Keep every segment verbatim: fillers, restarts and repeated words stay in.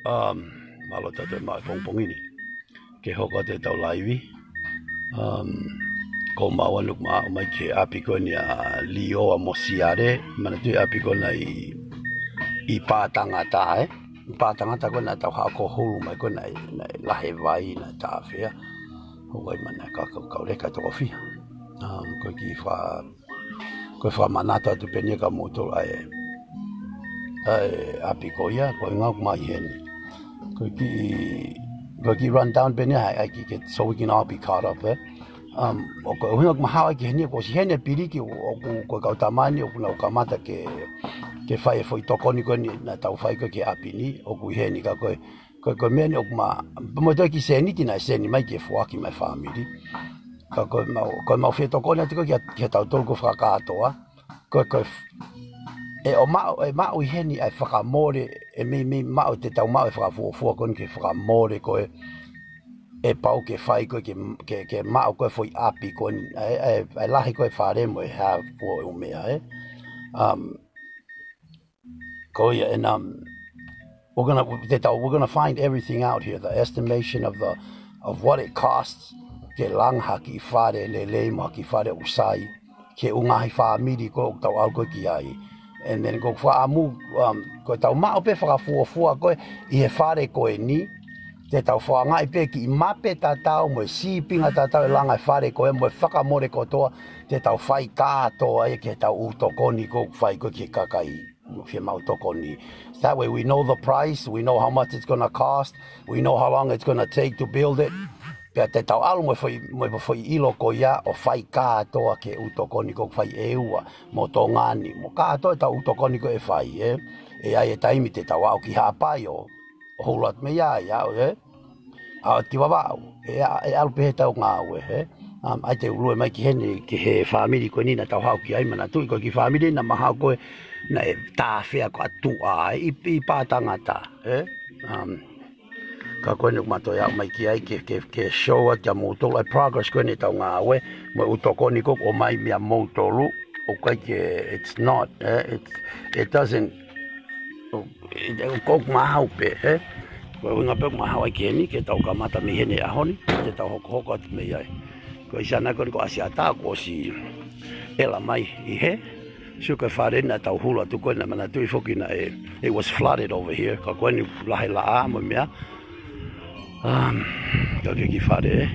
Um, mālō tautolu e maʻu e pongipongi ni ke hoko atu ʻetau laivi. Um, ko maua nuku maʻu mai ki he ʻapi ko eni ʻa Lioa mo Siale, manatuʻi ʻapi ko ena ʻi, ʻi Pātangata, ē? Pātangata ko ena tau haʻu ko hulu mai ko ena ʻi, naʻe lahi e vai, naʻe tāfea. Hoko ai mana ka kau kau leka toko fiha. Um, ko e kiʻi fa-, ko e fakamanatu atu pē eni kia moutolu ʻa e, ʻa e ʻapi ko ia, ko e ngau mai heni. Ko e kiʻi, ko e kiʻi rundown pē eni ʻa e, ʻa e kiʻi ke, so we can all be caught up, ē? Um, ʻo ko e ʻuhinga ʻoku ma haʻu ai ki heni, kuo ʻosi ʻi heni e piliki, ʻoku, ko e kau tama ni, ʻoku nau kamata ke, ke fai e foʻi tokoni ko eni naʻa tau fai ko ē ki he ʻapi ni, ʻoku ʻi heni ka ko e, ko e, ko e meʻa ni ʻoku ma, mo e toe kiʻi sēniti naʻe send mai ke foaki mai fāmili. Ka ko e mau, ko e mau fie tokoni atu ko ē ki he, ki he tautolu ko e fakakātoa. Ko e, ko e f-, ʻe ʻo maʻu, ʻe maʻu ʻi heni ʻa e fakamole, ʻe meimei maʻu, te tau maʻu e fakafuofua ko eni ke fakamole ko ē, ʻe pau ke fai ko ē ke, ke, ke maʻu ko ē foʻi ʻapi ko eni, ʻa e, ʻa e, ʻa e lahi ko ē fale mo e hā ko ē ʻū meʻa, ē. Um, Ko ia, and, um, we're gonna, te tau, we're gonna find everything out here, the estimation of the, of what it costs, ke langa ha kiʻi fale lelei mo ha kiʻi fale ʻoku sai, ki he ʻū ngaahi fāmili ko ē ʻoku tau ʻalu ko ē ki ai. And then ko e fakaʻamu, um, ko ʻetau maʻu pē fakafuofua ko ē ʻi he fale ko eni, te tau fakaangaʻi pē kiʻi mape tatau mo e sīpinga tatau e langa e fale ko ē mo e fakamole kotoa, te tau fai kātoa ia ki heʻetau ʻū tokoni ko ē ʻoku fai ko ē ki he kakai fiemaʻu tokoni. That way we know the price, we know how much it's gonna cost, we know how long it's gonna take to build it. Pea te tau ʻalu mo e foʻi, mo e foʻi ʻilo ko ia ʻo fai kātoa ki he ʻū tokoni ko ē ʻoku fai ʻe ua, mo Tonga ni, mo kātoa ʻetau ʻū tokoni ko ē ʻe fai, ē. ʻE ʻi ai e taimi te tau aʻu ki Haʻapai ʻo, ʻo hulu atu mei ai, ʻaʻu, ē. ʻAʻu atu ki Vavaʻu, ʻe ʻa-, ʻe ʻalu pē heʻetau ngāue, ē. Um, ʻai te u lue mai ki heni, ki he fāmili ko eni naʻa tau haʻu ki ai, manatuʻi ko e kiʻi fāmili naʻa ma haʻu ko ē, naʻe tāfea ko ē ʻa tuʻa, ē, ʻi, ʻi Pātangata, ē. Um, ka ko eni ʻoku ma toe aʻu mai ki ai, ke, ke, ke show atu kia moutolu ʻa e progress ko eni ʻetau ngāue, mo e ʻū tokoni ko ē ʻoku ʻomai meia moutolu, ʻoku ʻikai ke, it's not, ē, it's, it doesn't, ʻo, ʻe, ʻe, ko ʻeku maʻu pē, ē? Ko e ʻuhinga pē ʻoku ma haʻu ai ki heni, ke tau kamata mei heni he ʻaho ni, ke tau hokohoko atu mei ai. Ko e siana ko eni ko ʻAsiata, kuo ʻosi ʻela mai ʻi hē. Sio ko e fale naʻa tau hulu atu ko ē naʻa manatuʻi foki naʻe, it was flooded over here. Ka ko eni lahi e laʻā mo e meʻa. Um, ka ko e kiʻi fale, ē.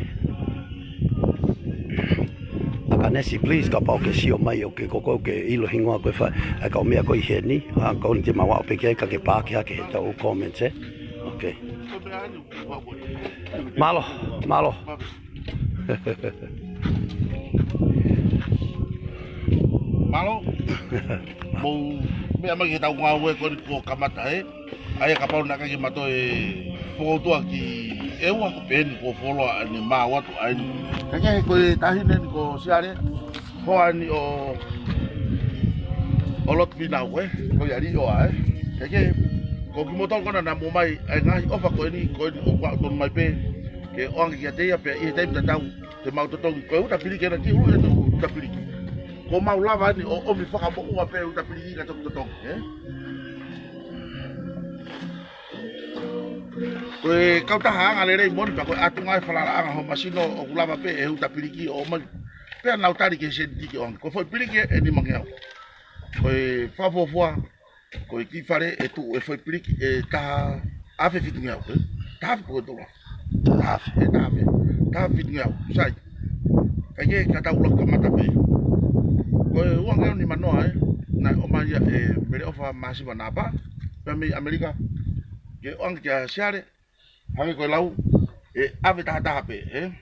ʻAkanesi, please, kapau ʻoku ke sio mai ʻoku ke koko ke ʻilo hingoa ko e fa-, ʻa e kau meʻa ko ē ʻi heni. ʻA, ko eni te mau aʻu pē ki ai ka ke paaki hake heʻetau comments, ē. Okay. Mālō, mālō. Mālō. Mou meʻa mai ki heʻetau ngāue ko eni kuo kamata, ē. ʻA ia kapau naʻe ʻikai ke ma toe fokoutua ki ʻEua, ko pē eni kuo fuoloa ʻene maʻu atu ʻa eni. Kae kehe ko e taʻahine ni ko Siale, hoa ni ʻo, ʻo Lotofīnau, ē. Ko ia Lioa, ē. Kae kehe, ko kimoutolu ko ena naʻa mou ʻomai ʻa e ngaahi ʻofa ko eni, ko eni ʻoku aʻu tonu mai pē ke ʻoange kiate ia pea ʻi he taimi tatau te mau totongi. Ko e uta piliki ena, kiʻi ʻulu ʻetau uta piliki. Kuo mau lava eni ʻo ʻomi fakamoʻua pē uta piliki ka toki totongi, ē? Ko e kautaha anga lelei moʻoni pea ko e ʻatunga e falalaʻanga hoʻo masino ʻoku lava pē e uta piliki ʻo ʻomai. Pea nau tali ki he sēniti ke ʻoange. Ko e foʻi piliki ʻe nimangeau. Ko e fakafuofua, ko e kiʻi fale ʻe tuʻu e foʻi piliki ʻe taha afe fitungeau, ē? Taha afe pe ko e tolu afe? Taha afe. Ē, taha afe. Taha afe fitungeau. Sai. Kae kehe ka tau ʻuluaki kamata pē. Ko e uangeau nimanoa, ē? Naʻe ʻomai ia ʻe Meleʻofa Māsiva Napa, pea mei ʻAmelika. Ke ʻoange kia Siale, hangē ko e lau, ʻe ʻave taha taha pē, ē?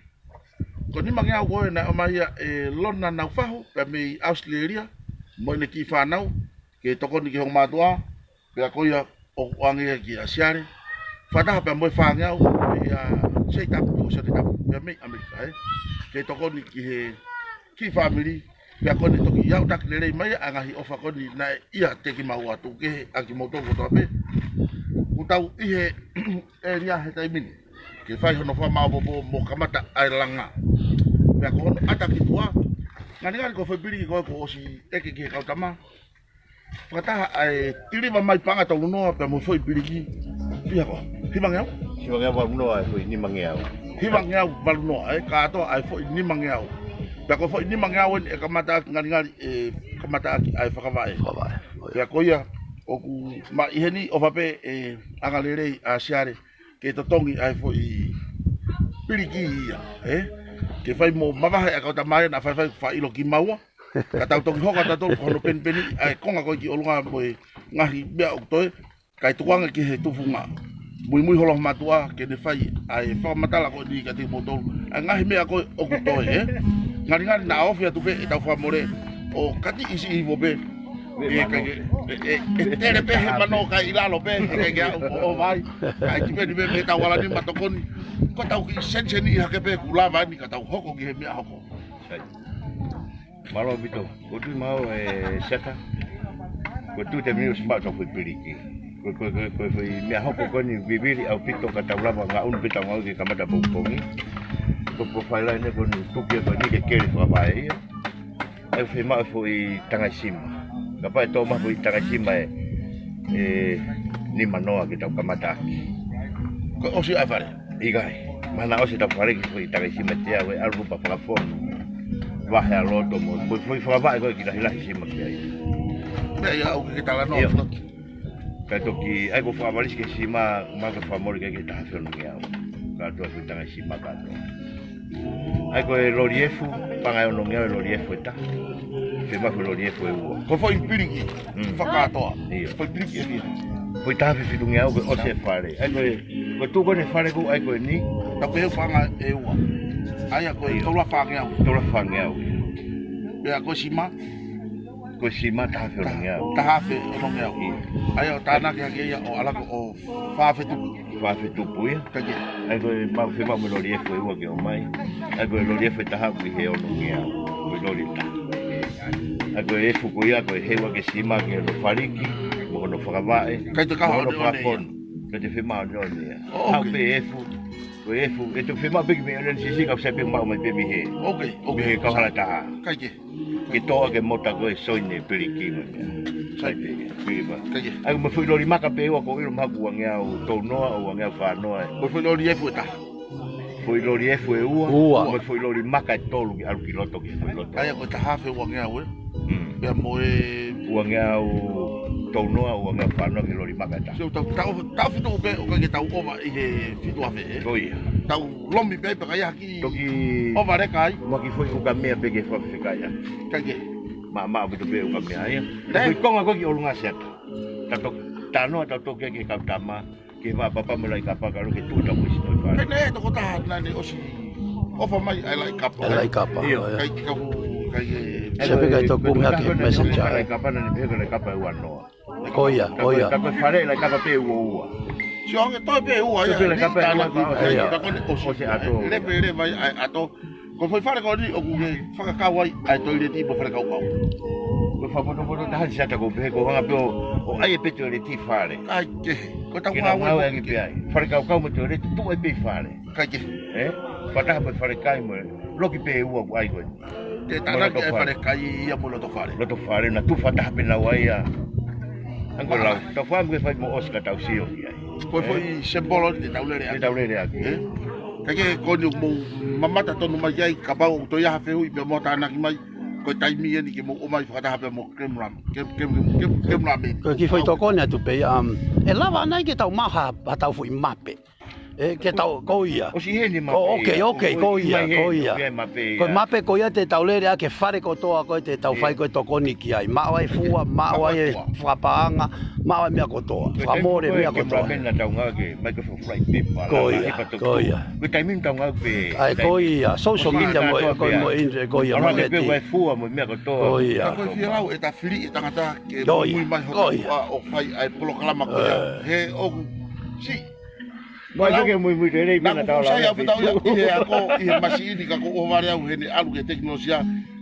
Ko e nimangeau ko ē naʻe ʻomai ia ʻe Lona Naufahu, pea mei ʻAositelēlia, mo ʻene kiʻi fānau, ke tokoni ki he ongo mātuʻa, pea ko ia ʻoku ʻoange ia kia Siale. Fakataha pea mo e fāngeau, meia Seitapu, ʻo Seitapu, pea mei ʻAmelika, ē? Ke tokoni ki he kiʻi fāmili, pea ko eni toki aʻutaki lelei mai ʻa e ngaahi ʻofa ko eni naʻe ʻiate kimautolu atu, kehe ʻa kimoutolu kotoa pē. Kuo tau ʻi he ʻēlia he taimi ni ke fai hono fakamaopoopo mo kamata ʻa e langa. Pea ko hono ʻata ki tuʻa, ngalingali ko e foʻi piliki ko ē kuo ʻosi ʻeke ki he kau tama. Fakataha ʻa e tiliva mai paʻanga tolu noa pea mo e foʻi piliki. Pea ko e hivangeau? Hivangeau valu noa ʻa e foʻi nimangeau. Hivangeau valu noa, ē, kātoa ʻa e foʻi nimangeau. Pea ko e foʻi nimangeau eni ʻe kamata ʻaki ngalingali, ʻe kamata ʻaki ʻa e fakavaʻe. Fakavaʻe. Pea ko ia, ʻoku ma ʻi heni ʻofa pē ʻe anga lelei ʻa Siale ke totongi ʻa e foʻi piliki ia, ē? Ke fai mo mavahe ʻa e kau tamaiki naʻa faifai faʻilo ki maua. Ka tau toki hoko ʻa tautolu ko hono penipeni ʻa e konga ko ē ki ʻolunga mo e ngaahi meʻa ʻoku toe. Kae tukuange ki he tufunga muimui holo mātuʻa ke ne fai ʻa e fakamatala ko eni kiate kimoutolu. ʻA e ngaahi meʻa ko ē ʻoku toe, ē? Ngalingali naʻa ofi atu pē ʻetau fakamole ʻo kati isi ivo pē. ʻE, kae ke, ʻe, ʻe, ʻe tele pē he mano kae ʻi lalo pē, ʻe kae ke aʻu ʻo vai. Kae ki peni pē me tau ala ni ma tokoni. Ko tau kiʻi seniseni hake pē kuo lava ni ka tau hoko ki he meʻa hoko. Sai. Mālō ʻaupito. Ko tui mau e seta. Ko tui te miu sima tau foʻi piliki. Ko, ko, ko, ko foʻi meʻa hoko ko eni vivili ʻaupito ka tau lava ngaʻunu pē tau ngāue ke kamata pongipongi. Ko, ko fai laine ko eni tukia ko eni ke kele fakavaʻe ia. ʻE fiemaʻu e foʻi tangaisima. Kapau ʻe tō mai foʻi tangaisima ʻe, ʻe nima noa ke tau kamata ʻaki. Ko e ʻosi ʻa e fale? ʻIkai. Mahalo ʻosi ʻetau fale ki he foʻi tangaisima te au ʻe ʻalu pē fakafonu. Vahe ʻa loto mo, mo foʻi fakavaʻe ko ē ki lahilahi sima ki ai. Meʻa ia ʻoku ke talanoa. ʻIo. Float. Kae toki, ʻai ko e fakamalisi ki he sima, ma ke fakamole ki he taha afe onongeau. Kātoa foʻi tangaisima kātoa. ʻAi ko e loliefu, paʻanga ʻe onongeau e loliefu ʻe taha. Fiemaʻu foʻi loliefu ʻe ua. Ko e foʻi piliki, mm, fakakātoa. ʻIo. Foʻi piliki ʻe fiha? Foʻi taha afe fitungeau ko e ʻosi e fale. ʻAi ko e, ko e tuʻu ko eni e fale ko ē ʻai ko eni. Tau pehē paʻanga ʻe ua. ʻAi ko e, ʻio, tolu afe fāngeau. Tolu afe fāngeau. Pea ko e sima? Ko e sima taha afe onongeau. Taha afe onongeau. ʻIo. ʻAi ʻo tānaki hake ia ʻo ʻalu ko ē ʻo fā afe tupu. Fā afe tupu ia. Kae kehe. ʻAi ko e mau fiemaʻu mo e loliefu ʻe ua ke ʻomai. ʻAi ko e loliefu ʻe taha ʻoku ʻi he onongeau. Ko e loli ʻe taha. ʻAi ko e efu ko ia, ko e hei ua ke sima ke hono faliki, mo hono fakavaʻe, ʻikai te kaho mo hono ʻoneʻone ia? Fakafonu. ʻIkai te fiemaʻu ʻoneʻone ia. Oh, okay. Haʻu pē efu, ko e efu, ʻe te fiemaʻu pē ki mei ʻEleni Sisi ka ʻoku sai pē maʻu mai pē mei he. Okay, okay. Mei he kauhala ʻe taha. Kae kehe. Ke toʻo ke mota ko e soine piliki mo e meʻa. Sai pē. Pilipa. Kae kehe. ʻAi mo e foʻi loli maka pē ua ko e ʻilo maku uangeau tolu noa ʻo uangeau fā noa ē. Mo e foʻi loli efu ʻe taha. Foʻi loli efu ʻe ua. Ua. Mo e foʻi loli maka ʻe tolu ke ʻalu ki loto ki he foʻi loto. ʻAi ko e taha afe uangeau ē. Mm. Pea mo e uangeau tolu noa, uangeau fā noa ki he loli maka ʻe taha. So, tau, tau, tau fitu pē ʻoku ʻikai ke tau ʻova ʻi he fitu afe ē. Ko ia. Tau lomi pē pea ka ʻi ai ha kiʻi toki ʻova leka ai. Mo ha kiʻi foʻi ukamea pē ke fakafekai ai. Kae kehe. Maʻamaʻa ʻaupito pē ukamea ia. Ko e foʻi konga ko ē ki ʻolunga Siata. Tau toki, talanoa tau toki ki he kau tama. Ke vā papa mo e laʻi kapa ka lo ke tuʻu tau mo e sino i fale. Pea naʻe tokotaha naʻa ne ʻosi ʻofa mai ʻa e laʻi kapa. ʻA e laʻi kapa, ʻio. ʻIo. Kae ke kapu, kae ke. Sai pē kae toki ʻomai hake he messenger. Laʻi kapa naʻa ne pehē ko e laʻi kapa ʻe ua noa. Ko ia, ko ia. Ka ko e fale laʻi kapa pē ua ua. Sio ange toe pē ua ia. Toe pē laʻi kapa ʻe ua noa. Ka ko eni ʻosi. ʻOsi ʻato. Leve, leve ai ʻa e ʻato. Ko e foʻi fale ko eni ʻoku ke fakakau ai ʻa e toileti mo e fale kaukau. Ko e fakapotopoto taha ni Siata ko e pehē ko e hanga pē ʻo, ʻo ʻai pē toileti fale. Kae kehe. Ko e tau ngāue ange pē ai. Fale kaukau mo e toileti tuʻu ai pē ʻi fale. Kae kehe. Ē? Fakataha mo e fale kai mo e loki pē ʻe ua ʻoku ʻai ko ē. Te tānaki ʻa e fale kai ia mo e loto fale. Loto fale naʻa tuʻu fakataha pē naua ia. Ango lau. Tau fai mo ke fai mo ʻosi ka tau sio ki ai. Ko e foʻi sembolo te tau lele ʻaki. Te tau lele ʻaki. Ē? Kae kehe ko eni ʻoku mou mamata tonu mai ki ai, kapau ʻoku toe ʻi ai ha fehuʻi pea mou tānaki mai, ko e taimi eni ke mou ʻomai fakataha pea mo Kemulame. Kem-, kem-, kem-, Kemulame. Ko e kiʻi foʻi tokoni atu pē ia, um, ʻe lava nai ke tau maʻu ha, ha tau foʻi mape. Ē, ke tau, ko ia. ʻOsi ʻi heni mape ia. Oh, okay, okay, ko ia, ko ia. Ko e mape ko ia te tau lele ʻaki e fale kotoa ko ē te tau fai ko ē tokoni ki ai. Maʻu ai e fua, maʻu ai e fakapaʻanga, maʻu ai e meʻa kotoa. Fakamole meʻa kotoa. Ko e taimi ko ē Kemulame naʻa tau ngāue ki ai, mai ko e flight paper, ko ia, ko ia. Ko e taimi naʻa tau ngāue pē. ʻAi, ko ia, social media mo e, ko ia mo e, ko ia mo e neti. Ko e fua mo e meʻa kotoa. Ko ia. Ka ko e fie lau ʻeta fili e tangata ke muimui mai hono ua ʻo fai ʻa e polokalama ko ia. He ʻoku si. Mo e ke muimui lelei pē naʻa tau lau. Sai ʻaupito ia ʻi he ako, ʻi he masiʻini ka ko e ʻohovale au heʻene ʻalu ki he tekinolosia.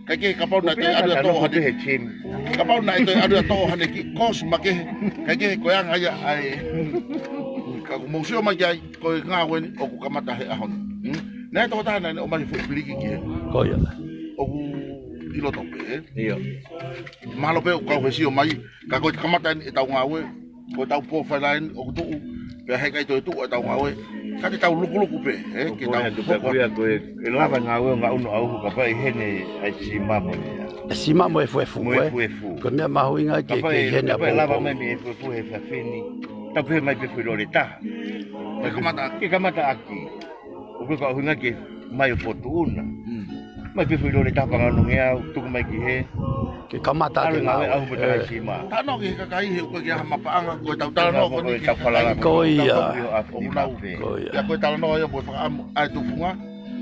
Kae kehe kapau naʻe toe ʻalu ia toʻo hane. Kapau naʻe toe ʻalu ia toʻo hane kiʻi kosi makehe. Kae kehe ko e anga ia ʻa e. Ka ko mou sio mai ki ai, ko e ngāue ni ʻoku kamata he ʻaho ni. Hmm? Naʻe tokotaha naʻa ne ʻomai foʻi piliki ki heni. Ko ia. ʻOku ʻi loto pē, ē? ʻIo. Mahalo pē ʻoku kau he sio mai, ka ko e kamata eni ʻetau ngāue, ko ʻetau pō fai laini ʻoku tuʻu, Pea heʻikai toe tuʻu ʻetau ngāue, ka te tau lukuluku pē, ē, ke tau hoko atu. Ko e, ʻe lava ngāue ʻo ngaʻunu ʻauhu kapau ʻe ʻi heni ʻa e sima mo e, ʻa e sima mo e fuefu, mo e fuefu. Ko e meʻa mahuʻinga ke, kapau ke ʻi heni ʻa e, kapau ʻe lava mai mei he fuefu he efiafi ni, tau pehē mai pē foʻi lole taha. Ke kamata ʻaki. Ke kamata ʻaki. ʻOku ʻikai ko e ʻuhinga ke mai ʻo fotu una. Mm. Mai pē foʻi lole taha panganongeau, tuku mai ki hē. Ke kamata ʻaki e ngāue ʻauhu mo e, ē, tangata sima. Talanoa ki he kakai he ʻoku ʻikai ke ʻi ai ha mapaʻanga, ko ʻetau talanoa ko eni ki he kakai. Ko ia. ʻOku nau. Ko ia. Pea ko e talanoa ia mo e fakaʻamu ʻa e tufunga.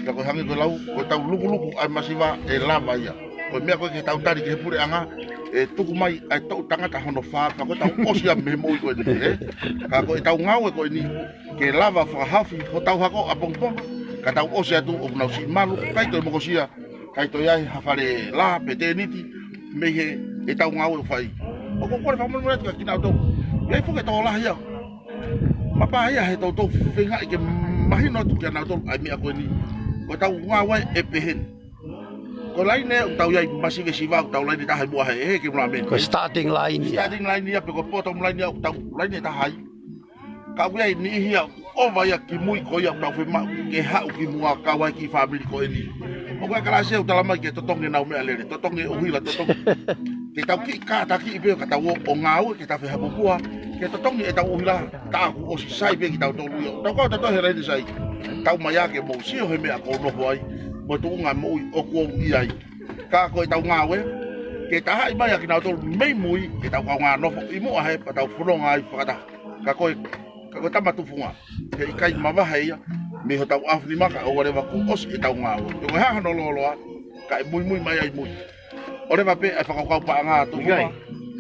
Pea ko e hangē ko e lau, ko ʻetau lukuluku ʻa e masiva ʻe lava ia. Ko e meʻa ko ē ke tau tali ki he puleʻanga, ʻe tuku mai ʻa e toʻu tangata hono fā, ka ko ʻetau ʻosi ia mei he moʻui ko eni, ē? Ka ko ʻetau ngāue ko eni, ke lava fakahaofi hotau hako ʻapongipongi, ka tau ʻosi atu ʻoku nau siʻi malu, ʻikai toe mokosia, ʻikai toe ʻi ai ha fale lā pe tēniti, mei he ʻetau ngāue ʻoku fai. ʻOku ou kole fakamolemole atu kia kinautolu. ʻI ai foki e tokolahi ia. Mapa ia he toutou feingaʻi ke mahino atu kia nautolu ʻa e meʻa ko eni. Ko ʻetau ngāue ʻe pehē ni. Ko e laine ʻoku tau ʻi ai masivesiva, ʻoku tau laine taha ʻi muʻa he, he ke mula meni. Ko e starting line ia. Starting line ia, pe ko e bottom line ia, ʻoku tau laine taha ai. Ka ʻoku ʻi ai e niʻihi ia ʻoku ʻova ia ki mui ko ia ʻoku tau fiemaʻu ke haʻu ki muʻa kau ai ki he fāmili ko eni. ʻOku ʻi ai e kalasi ia ʻoku tala mai ke totongi ʻenau meʻalele, totongi e ʻuhila, totongi. Ke tau kiʻi kātakiʻi pē ka tau ō ʻo ngāue, ke tau fehāpupuha, ke totongi ʻetau ʻuhila, tā ʻoku ʻosi sai pē kitautolu ia. Tau kau tautolu he laine sai. Tau mai ā ke mou sio he meʻa ʻoku ou nofo ai, mo e tuʻunga moʻui ʻoku ou ʻi ai. Ka ko ʻetau ngāue, ke tahaʻi mai ʻa kinautolu mei mui, ke tau kaungā nofo ʻi muʻa he pea tau fononga ai fakataha. Ka ko e, ka ko e tama tufunga, heʻikai mavahe ia mei hotau ʻaofinima ka ʻoua leva kuo ʻosi ʻetau ngāue. Pe ko e hā hono lōloa, kae muimui mai ai mui. ʻOleva pē ʻa e fakakaukau paʻanga tufunga,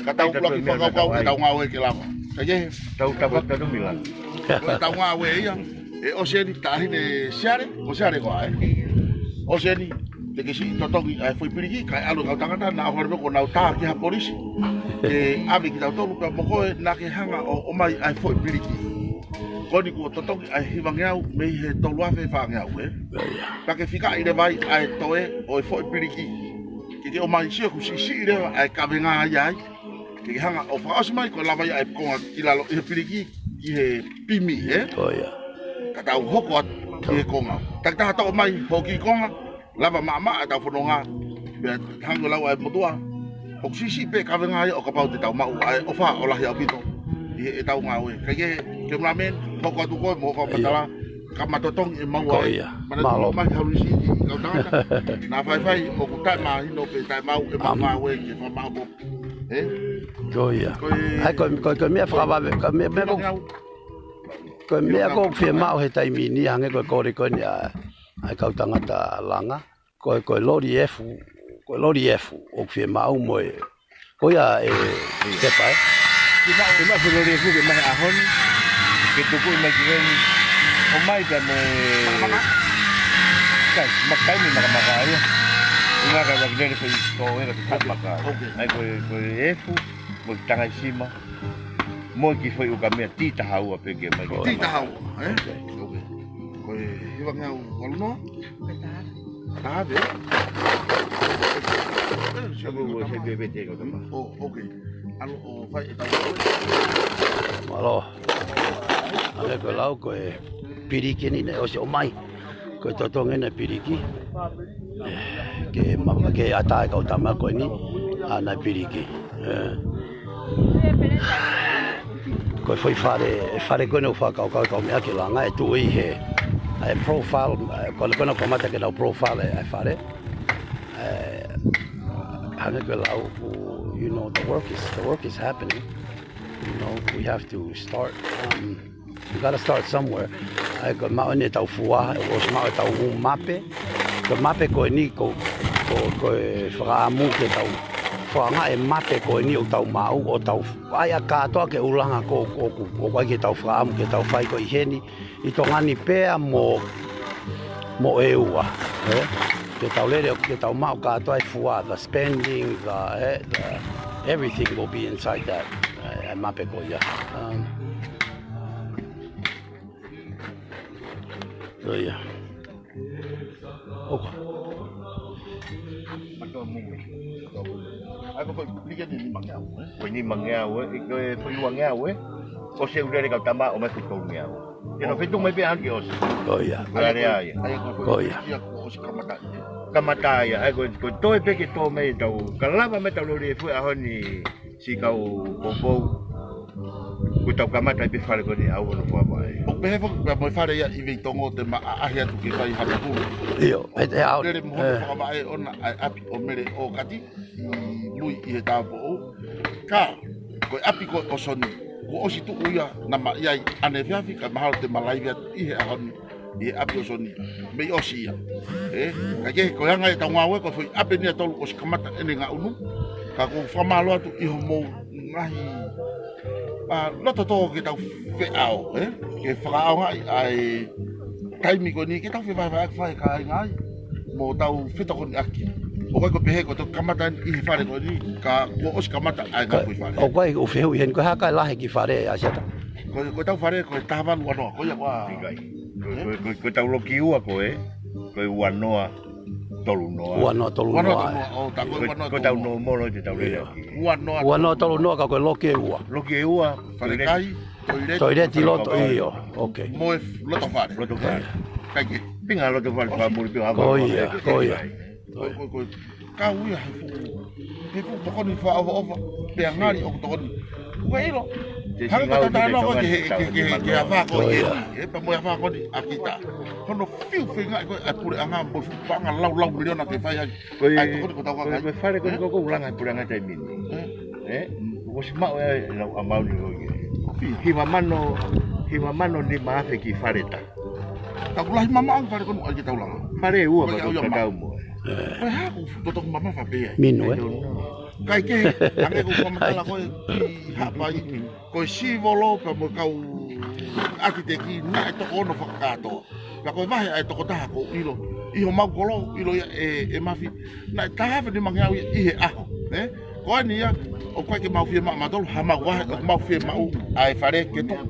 ka tau ʻuluaki fakakaukau ke tau ngāue ke lava. Ka ʻi he, tau tapa tanu mila. Ko ʻetau ngāue ia, ʻe ʻosi eni, Taʻahine Siale, ko Siale koā, ē? ʻOsi eni, te ke siʻi totongi ʻa e foʻi piliki, kae ʻalu e kau tangata, naʻa ʻohovale pē kuo nau tā ki ha polisi, ke ʻave kitautolu pea mo koe naʻa ke hanga ʻo, ʻomai ʻa e foʻi piliki. Ko eni kuo totongi ʻa e hivangeau mei he tolu afe fāngeau, ē? Ka ke fikaʻi leva ai ʻa e toe ʻo e foʻi piliki. Ke ke ʻomai sio ʻoku siʻisiʻi leva ʻa e kavenga ia ai. Ke ke hanga ʻo fakaʻosi mai ko e lava ia ʻa e konga ki lalo ʻi he piliki, ʻi he pimi, ē? Ko ia. Ka tau hoko atu ki he konga. Takitaha toʻo mai hoʻo kiʻi konga, lava maʻamaʻa ʻetau fononga, pea hangē ko e lau ʻa e motuʻa, ʻoku siʻisiʻi pē kavenga ia ʻo kapau te tau maʻu ʻa e ʻofa ʻo lahi ʻaupito ʻi heʻetau ngāue. Ka ʻi he, ke mula meni, hoko atu koe mo hoʻo fakamatala, ka ma totongi ʻe maua ai. Ko ia. Mālō. Mai halu isi ki kau tangata. Naʻa faifai, ʻoku taʻemahino pe taʻemaʻu ʻema ngāue ke fakamaʻopoʻopo. Ē? Ko ia. Ko e, ʻa ia ko e, ko e, ko e meʻa fakavave, ko e meʻa, meʻa ko, ko e meʻa ko ē ʻoku fiemaʻu he taimi ni, hangē ko e kole ko eni ʻa, ʻa e kau tangata langa. Ko e, ko e loli efu, ko e loli efu, ʻoku fiemaʻu mo e. Ko ia ē, Sepa, ē? Fiemaʻu, fiemaʻu foʻi loli efu ke mai he ʻaho ni, ke tuku mai ki heni, ʻomai pea mo e. Kai, makai ni makamaka ia. ʻUhinga ka ʻoku ʻikai lele foʻi tō ē ka te kai maka. Ok. ʻA ia ko e, ko e efu, mo e tangai sima. Mo e kiʻi foʻi ukamea tī taha ua pē ke mai ki. Tī taha ua, ē? Ok. Ok. Ko e hivangeau valu noa? Taha pē. Taha pē, ē? Ē, siʻi ko e ukamea. ʻO, ok. ʻAlu ʻo fai ʻetau. Mālō. ʻA ia ko e lau ko e piliki eni naʻe ʻosi ʻomai. Ko e totongi ʻena e piliki. Ē, ke ma-, ke ʻatā e kau tama ko eni, ʻa ʻena e piliki. Ē. Ko e foʻi fale, e fale ko eni ʻoku fakakaukau e kau meʻa ke langa ʻe tuʻu ʻi he. ʻA e profile, ē, ko ena ko ena ʻoku kamata ke nau profile e, e fale. Ē, hangē ko e lau, you know, the work is, the work is happening. You know, we have to start, um, you gotta start somewhere. ʻA ia ko e maʻu eni ʻetau fua, ʻoku ʻosi maʻu ʻetau mape. Ko e mape ko eni ko, ko, ko e fakaʻamu ke tau fakaʻaongaʻi e mape ko eni ʻoku tau maʻu ʻo tau ʻai ʻa kātoa ke ʻulungaanga ko, ko, ko, ko ʻai ke tau fakaʻamu ke tau fai ko ʻi heni. ʻI Tonga ni pea mo, mo ʻEua, ē? Ke tau lele, ke tau maʻu kātoa e fua, the spending, the, ē, the everything will be inside that, ē, ē, mape ko ia. Um, so, yeah. ʻOku. Mālō mumu. ʻA ia ko e foʻi piliki eni nimangeau, ē? Ko e nimangeau, ē? Ko e foʻi uangeau, ē? ʻOsi e ʻū lele kau tama ʻo mai ki Tonga au. Ke nau fetuʻu mai pē ʻaho ni ke ʻosi. Ko ia. Ko e lea ia. Ko ia. Ia kuo ʻosi kamata ia. Kamata ia. ʻA ia ko, ko e toe pē ke tō mai ʻetau, ka lava mai ʻetau loli e fue ʻaho ni siʻi kau poupou. Kuo tau kamata pē fale ko eni ʻa ʻOnofuavaʻe. ʻOku pehē foki pea mo e fale ia ʻi Veitongo te ma ʻaʻahi atu ke fai ha pupulu. ʻIo, he, he ʻaho ni. Lele mo hono fakavaʻe ʻona ʻa e ʻapi ʻo Mele ʻo Kati ʻi mui ʻi he tāupoʻou. Ka, ko e ʻapi ko ē ʻo Soni, kuo ʻosi tuʻu ia, naʻa ma ʻi ai ʻaneefiafi, ka mahalo te ma laivi atu ʻi he ʻaho ni, ʻi he ʻapi ʻo Soni, mei ʻosi ia. Ē, ka ke, ko e anga ʻetau ngāue, ko e foʻi ʻapi eni ʻe tolu ʻosi kamata ʻene ngaʻunu, ka ʻoku ou fakamālō atu ʻi hoʻomou ngaahi, ʻa, loto tō ke tau feʻao, ē, ke fakaʻaongaʻi ʻa e taimi ko eni, ke tau fevahevaheʻaki fai kāinga ai, mo tau fetokoniʻaki. ʻOku ʻikai ko e pehē ko e toki kamata eni ʻi he fale ko eni, ka kuo ʻosi kamata ʻa e ngaahi foʻi fale. ʻOku ʻikai ʻo fehuʻi heni, ko e hā e kakai lahi e kiʻi fale ʻa Siata? Ko, ko ʻetau fale, ko e taha valu ua noa, ko ia ko ā. ʻIkai. Ko, ko, ko, ko ʻetau loki ua ko ē, ko e ua noa tolu noa. Ua noa tolu noa. Ua noa tolu noa, ʻo, tā ko e ua noa tolu noa. Ko, ko ʻetau nōmolo ʻi heʻetau lele ʻaki. Ua noa tolu noa ka ko e loki ʻe ua. Loki ʻe ua, fale kai, toileti. Toileti loto, ʻio, ok. Mo e loto fale. Loto fale. ʻIkai ke. Pinga loto fale, fāmili pē ʻo ava. Ko ia, ko ia. Ko, ko, ko, kau ia he fuʻu, he fuʻu tokoni fakaʻofoʻofa, pea ngali ʻoku tokoni. Ko e ʻilo. Te hangē ko singau tau te talanoa ko ē ke he, ke, ke, ke he afā ko ē, ʻe, pea mo e afā ko eni ʻa kita. Hono fiu feingaʻi ko ē ʻa e puleʻanga mo e fuʻu paʻanga laulau miliona ke fai ai. Ko e, ʻa e tokoni ko ʻetau kakai. Ko e fale ko ē ko ē ʻoku langa ʻe he puleʻanga taimi ni. Ē? Ē? ʻOsi maʻu e lau amount ko ē. Hiva mano, hiva mano nima afe ki he fale ʻe taha. Ka ʻoku lahi mamaʻo e fale ko eni ʻoku ʻikai ke tau langa. Fale ʻe ua ko ʻetau tatau mo. Ko e hā ʻoku totongi mamafa pē ai. Minu, ē? ʻIkai ke, hangē ko e fakamatala ko ē ki Haʻapai. Ko e sivolo pea mo e kau ʻakiteki naʻe toko ono fakakātoa. Pea ko e vahe ʻa e toko taha ʻoku ou ʻilo. ʻI homau kolo, ʻilo ia ʻe, ʻe Mafi. Naʻe taha afe nimangeau ia ʻi he ʻaho. Ē? Ko eni ia, ʻoku ʻikai ke mau fiemaʻu mautolu, haʻamau vahe, ʻoku mau fiemaʻu ʻa e fale ke tuʻu.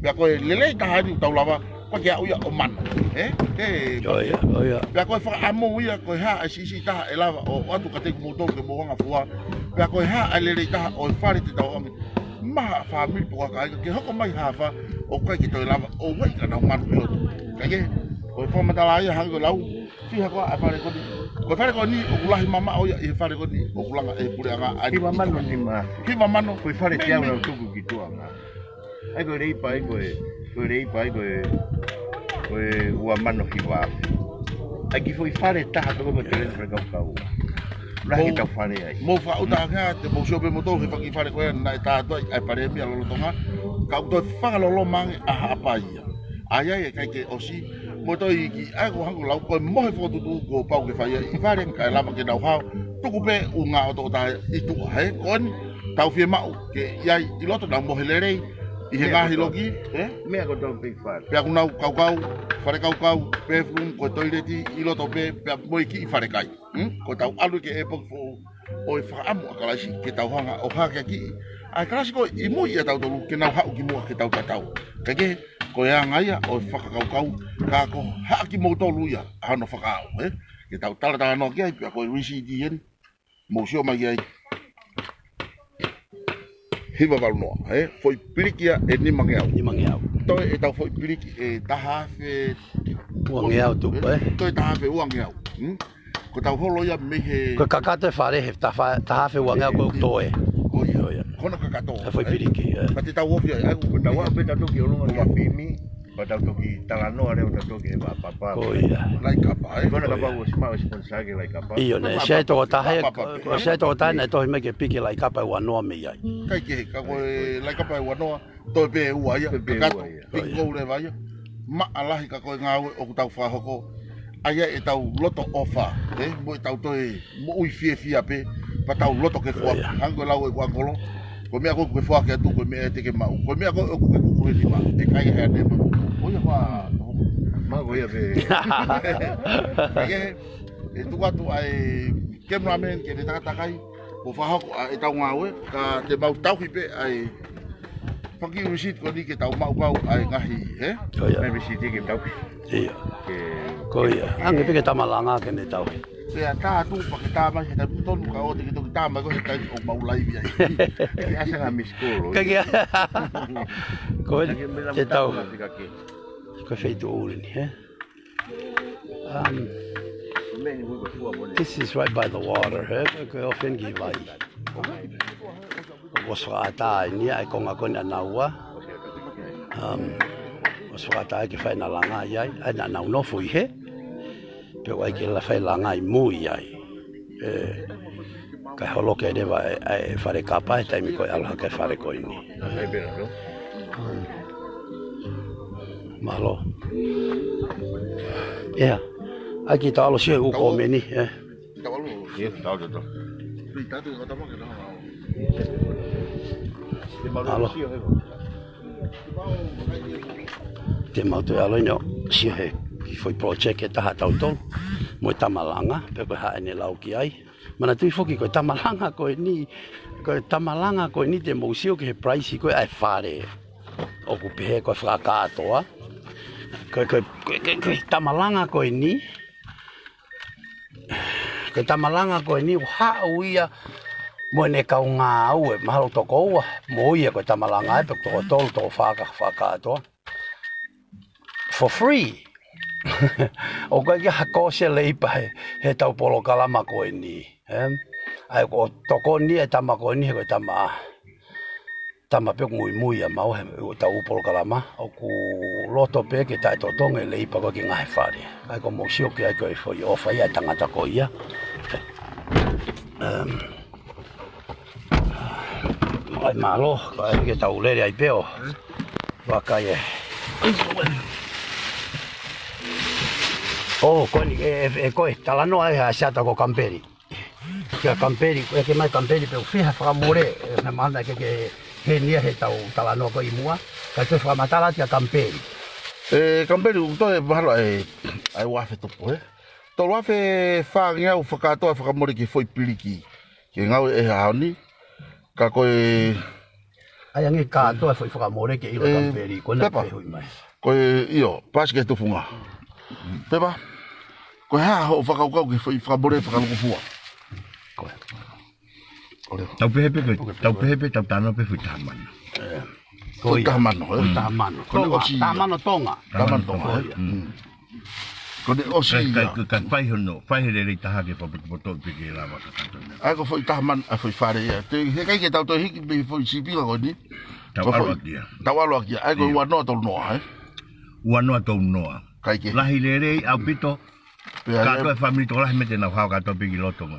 Pea ko e lelei taha eni ʻoku tau lava, ʻoku ʻikai ke aʻu ia ʻo mano. Ē? Ē, ʻIo, ʻio, ʻio. Pea ko e fakaʻamu ia, ko e hā ʻa e siʻisiʻi taha ʻe lava ʻo, ʻoatu kiate kimoutolu ke mou anga fua. Pea ko e hā ʻa e lelei taha ʻo e fale te tau ʻoange. Maʻa fāmili pe ko ha kāinga ke hoko mai ha afā ʻoku ʻikai ke toe lava ʻo ueʻi ka nau manu ʻi loto. Ka ke, ko e fakamatala ia hangē ko e lau, fiha ko ā ʻa e fale ko eni. Ko e fale ko eni ʻoku lahi mamaʻo ia ʻi he fale ko eni ʻoku langa ʻe he puleʻanga ʻa e Hiva mano nima afe. Hiva mano. Ko e fale te au lau tuku ki tuʻa ngā. ʻA ia ko e leipa ʻa ia ko e, ko e leipa ʻa ia ko e, ko e ua mano hiva afe. ʻA ia kiʻi foʻi fale ʻe taha toko mo e telefoni kaukau. Lahi ʻetau fale ai. Mou fakaʻuta ange ā, te mou sio pē moutolu he fanga kiʻi fale ko ē naʻe tā atu ai ʻa e Palēmia lolotonga. Ka ʻoku toe fakaloloma ange ʻa Haʻapai ia. ʻA ia ʻe ʻikai ke ʻosi. Mo e toe iiki, ʻa ia ko e hangē ko e lau ko e mohe fokotuʻutuʻu kuo pau ke fai ai ʻi fale kae lava ke nau hao. Tuku pē ʻū ngāue ʻo tokotaha ʻi tuʻa he ko eni. Tau fiemaʻu ke ʻi ai ʻi loto nau mohe lelei. ʻI he ngaahi loki, ē? Meʻa ko e tau pei fale. Pea ʻoku nau kaukau, fale kaukau, bathroom, ko e toileti, ʻi loto pē, pea mo e kiʻi fale kai. Hmm? Ko ʻetau ʻalu ki he ʻepoki foʻou, ʻo e fakaʻamu ʻa Kalaisi, ke tau hanga ʻo hakeakiʻi ʻa e kalasi ko ē ʻi mui ʻia tautolu, ke nau haʻu ki muʻa ke tau tatau. Ka ke, ko e anga ia ʻo e fakakaukau, ka ko haʻa kimoutolu ia, ʻa hono fakaʻau, ē? Ke tau talatalanoa ki ai, pea ko e lisiti eni, mou sio mai ki ai. Hiva valu noa, ē? Foʻi piliki ia ʻe nimangeau. Nimangeau. Toe ʻetau foʻi piliki ʻe taha afe uangeau tupu, ē? Toe taha afe uangeau. Hmm? Ko ʻetau holo ia mei he Ko e kakato e fale he taha, taha afe uangeau ko e toe. Ko ia. Ko ia. Ko hono kakato, ē? Foʻi piliki, ē? Ka te tau ofi ai, ʻa ia ko e Tau aʻu pē tautolu ki ʻolunga ki he pimi. Pea tau toki talanoa leva tautolu ki he vapapa. Ko ia. Laikapa, ē? Ko ena kapau ʻosi maʻu e siponisā ki he Laikapa. ʻIo, naʻe ʻi ai e tokotaha, Papa, papa. ʻOsi e tokotaha naʻe tohi mai ke piki Laikapa ʻe ua noa mei ai. ʻIkai ke, ka ko e Laikapa ʻe ua noa, toe pē ʻe ua ia, Toe pē ʻe kakato, ua ia. Piki kou leva ia. Maʻa lahi ka ko e ngāue ʻoku tau fakahoko. ʻA ia ʻetau loto ʻofa, ē? Mo ʻetau toe moʻui fiefia pē, pea tau loto ke foaki. Ko ia. Hangē ko e lau ʻeku ʻakolo, ko e meʻa ko ē ʻoku ke foaki atu, ko e meʻa ia te ke maʻu. Ko e meʻa ko ē ʻoku ke kuku he nima, ʻe kai ʻe ʻanema. Ko ia ko ā. Mā ko ia pē. Ka ke, ʻe tuku atu ʻa e cameraman ke ne takatakai, mo fakahoko ʻa ʻetau ngāue, ka te mau tauhi pē ʻa e fanga kiʻi lisiti ko eni ke tau maʻu pau ʻa e ngaahi, ē? Ko ia. Ngaahi lisiti ke tau. ʻIo. Ke Ko ia. Ange pē ki he tama langa ke ne tauhi. Pea tā tuʻu pea ke tā mai he taimi tonu ka ʻoua te ke toki tā mai ko e he taimi ʻoku mau laivi ai. Ke ʻasi ange ha missed call. Ka ke ko e te tau. Ko e feituʻu ʻuli ni, he? Um, this is right by the water, he? Ko e ʻofa eni ki vai. ʻOku ʻosi fakaʻatā eni ʻa e konga ko eni ʻanaua. Um, ʻosi fakaʻatā ke fai ʻena langa ai ai, ʻa ʻena nau nofo ʻi hē. Pea ʻoku ʻai ke la fai langa ʻi mui ai. ʻE, kae holoki leva ʻe, ʻe fale kapa he taimi ko e ʻalu hake fale ko eni. Um, mālō. ʻEa, ʻai ke tau ʻalu sio he ʻū kōmeni, ē. Mālō. Te mau toe ʻalu eni ʻo sio he kiʻi foʻi project ʻe taha ʻa tautolu mo e tama langa, pea ko e hā ʻene lau ki ai. Manatuʻi foki ko e tama langa ko eni, ko e tama langa ko eni te mou sio ki he price ko e ʻa e fale. ʻOku pehē ko e fakakātoa. Ko e, ko e, ko e, ko e, ko e tama langa ko eni, Ko e tama langa ko eni ʻoku haʻu ia mo ʻene kau ngāue, mahalo toko ua, mo ia ko e tama langa ai, pe toko tolu, toko fā ka fakakātoa. For free. ʻOku ʻikai ke ha kosi e leipa he, he tau polokalama ko eni. Em? ʻA ia ko e tokoni e tama ko eni, he ko e tama ʻa tama pē ʻoku muimui ʻa maua he ʻetau polokalama, ʻoku loto pē ke taʻetotongi e leipa ko ē ki he ngaahi fale. ʻA ia ko e mou sio ki ai ko e foʻi ʻofa ia ʻa e tangata ko ia. Em, ʻa ia mālō, ko e ke tau lele ai pē ʻo vakai e. ʻO, ko eni, ʻe, ʻe, ʻe ko e talanoa ai ha siata ko Kampeli. Kia Kampeli, ʻe ke mai Kampeli pe ʻoku fiha fakamole, ʻe, na mana ke ke henia he tau talanoa ko ē ʻi muʻa, ka ke fakamatala kia Kampeli. ʻE, Kampeli, ʻoku toe mahalo ʻe, ʻa e ua afe tupu, ē? Tolu afe fāngeau fakakātoa fakamole ki he foʻi piliki. Ke ngāue ʻe he ʻaho ni, ka ko e ʻai ange kātoa e foʻi fakamole ke ʻilo ʻe, Kampeli, ko ena pepa. Ke fehuʻi mai. Ko e, ʻio, paasi ki he tufunga. Pepa, ko e hā hoʻo fakakaukau ki he foʻi fakamole fakalūkufua? Ko e. ʻOleva. Tau pehē pē, ko e, tau pehē pē, tau talanoa pē foʻi taha mano. ʻE. Foʻi taha mano, ē? Foʻi taha mano. Ko e Tonga, ʻosi taha mano Tonga. Taha mano Tonga, ē? Mm. Ko e ʻosi ia. Ka, ka, ka fai hono, fai he lelei taha ke fakapotopoto pē ke lava ka kato na. ʻA ia ko e foʻi taha mano, ʻa e foʻi fale ia. Te, heʻikai ke tau toe hiki mei he foʻi sīpinga ko eni. Tau ʻalu ʻaki ia. Tau ʻalu ʻaki ia. ʻA ia ko e ua noa tolu noa, ē? Ua noa tolu noa. ʻIkai ke. Lahi lelei ʻaupito. Pea kātoa e fāmili tokolahi mei te nau hao kātoa pē ki loto mo.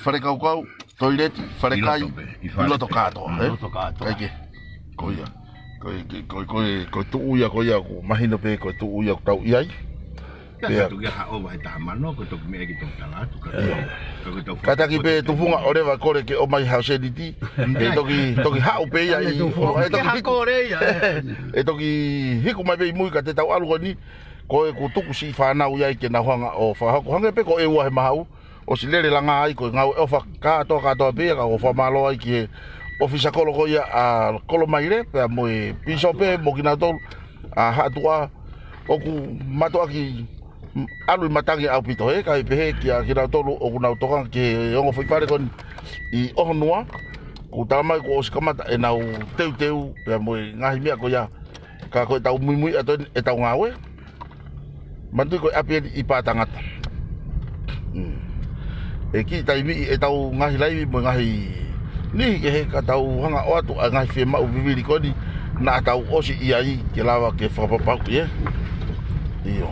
Fale kaukau, toileti, fale kai, ʻi loto pē, ʻi fale. ʻI loto kātoa, ē? ʻI loto kātoa. ʻIkai ke. Ko ia. Ko e, ko e, ko e, ko e tuʻu ia, ko ia, ʻoku mahino pē, ko e tuʻu ia, ʻoku tau ʻi ai. Pea. Ka toki haʻu ʻo vahe taha mano, ko e toki meʻa ki tō tala atu, ka. ʻIo. Ka ko e tau kātaki pē tufunga ʻoleva kole ke ʻomai hao seniti. ʻE toki, toki haʻu pē ia ʻi, ʻe toki hiku. ʻE toki hiku mai pē ʻi mui ka te tau ʻalu ko eni. Ko e ʻoku tuku siʻi fānau ia ʻi ke nau hanga ʻo fakahoko. Hangē pē ko e ua he maha ʻosi lele langa ai ko e ngāue ʻofa kātoa kātoa pē ia ka ʻoku fakamālō ai ki he ʻofisa kolo ko ia ʻa Kolomaile, pea mo e pīsope mo kinautolu ʻa Haʻatuʻa ʻoku mātuʻaki ʻalu ʻi matangi ʻaupito he, kae pehē kia kinautolu ʻoku nau tokanga ki he ongo foʻi fale ko eni ʻi ʻOhonua, ʻoku tala mai kuo ʻosi kamata ʻenau teuteu, pea mo e ngaahi meʻa ko ia, ka ko e tau muimui atu eni ʻetau ngāue. Manatuʻi ko e ʻapi eni ʻi Pātangata. Mm. ʻE kiʻi taimi ʻi ʻetau ngaahi laivi mo e ngaahi niʻihi kehe ka tau hanga ʻo ʻoatu ʻa e ngaahi fiemaʻu vivili ko eni naʻa tau ʻosi ʻi ai ke lava ke fakapapauʻi ē. ʻIo.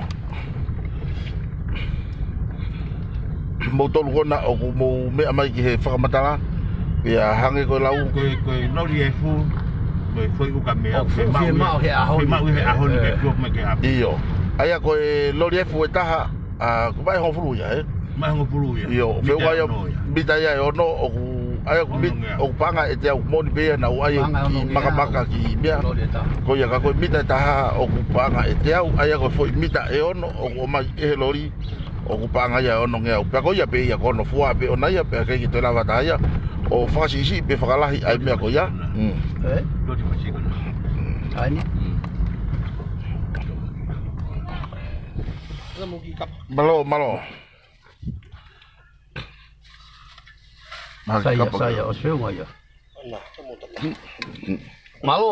Moutolu ko ena ʻoku mou meʻa mai ki he fakamatala, pea hangē ko e lau. Ko e, ko e loli efu, ko e foʻi ukamea, ʻoku fiemaʻu ia, fiemaʻu he ʻaho ni. Fiemaʻu he ʻaho ni, ʻe, ke tuʻu mai ke ʻapi. ʻIo. ʻA ia ko e loli efu ʻe taha, ʻa, ko e vaʻe hongofulu ia, ē? Vaʻe hongofulu ia. ʻIo, mita feʻunga ia, ono ia. Mita ia ʻe ono, ʻoku, ʻa ia ʻoku mit-, onongeau. ʻOku paʻanga ʻe teau, moʻoni pē ia naʻa ku ʻai ʻo paʻanga ki onongeau. Makamaka ki meʻa. Loli ʻe taha. Ko ia ka ko e mita ʻe taha, ʻoku paʻanga ʻe teau, ʻa ia ko e foʻi mita ʻe ono, ʻoku ʻomai ʻe he loli, ʻoku paʻanga ia ʻe onongeau. Pea ko ia pē ia ko hono fua pē ʻona ia, pea ʻikai ke toe lava taha ia ʻo fakasiʻisiʻi pe fakalahi ʻa e meʻa ko ia. Mm. Ē? Loti masiko na. ʻAi ni? Mm. Mālō, mālō. Mahalo ke Saia, kapa Saia, ʻosi feʻunga ia. Mālō.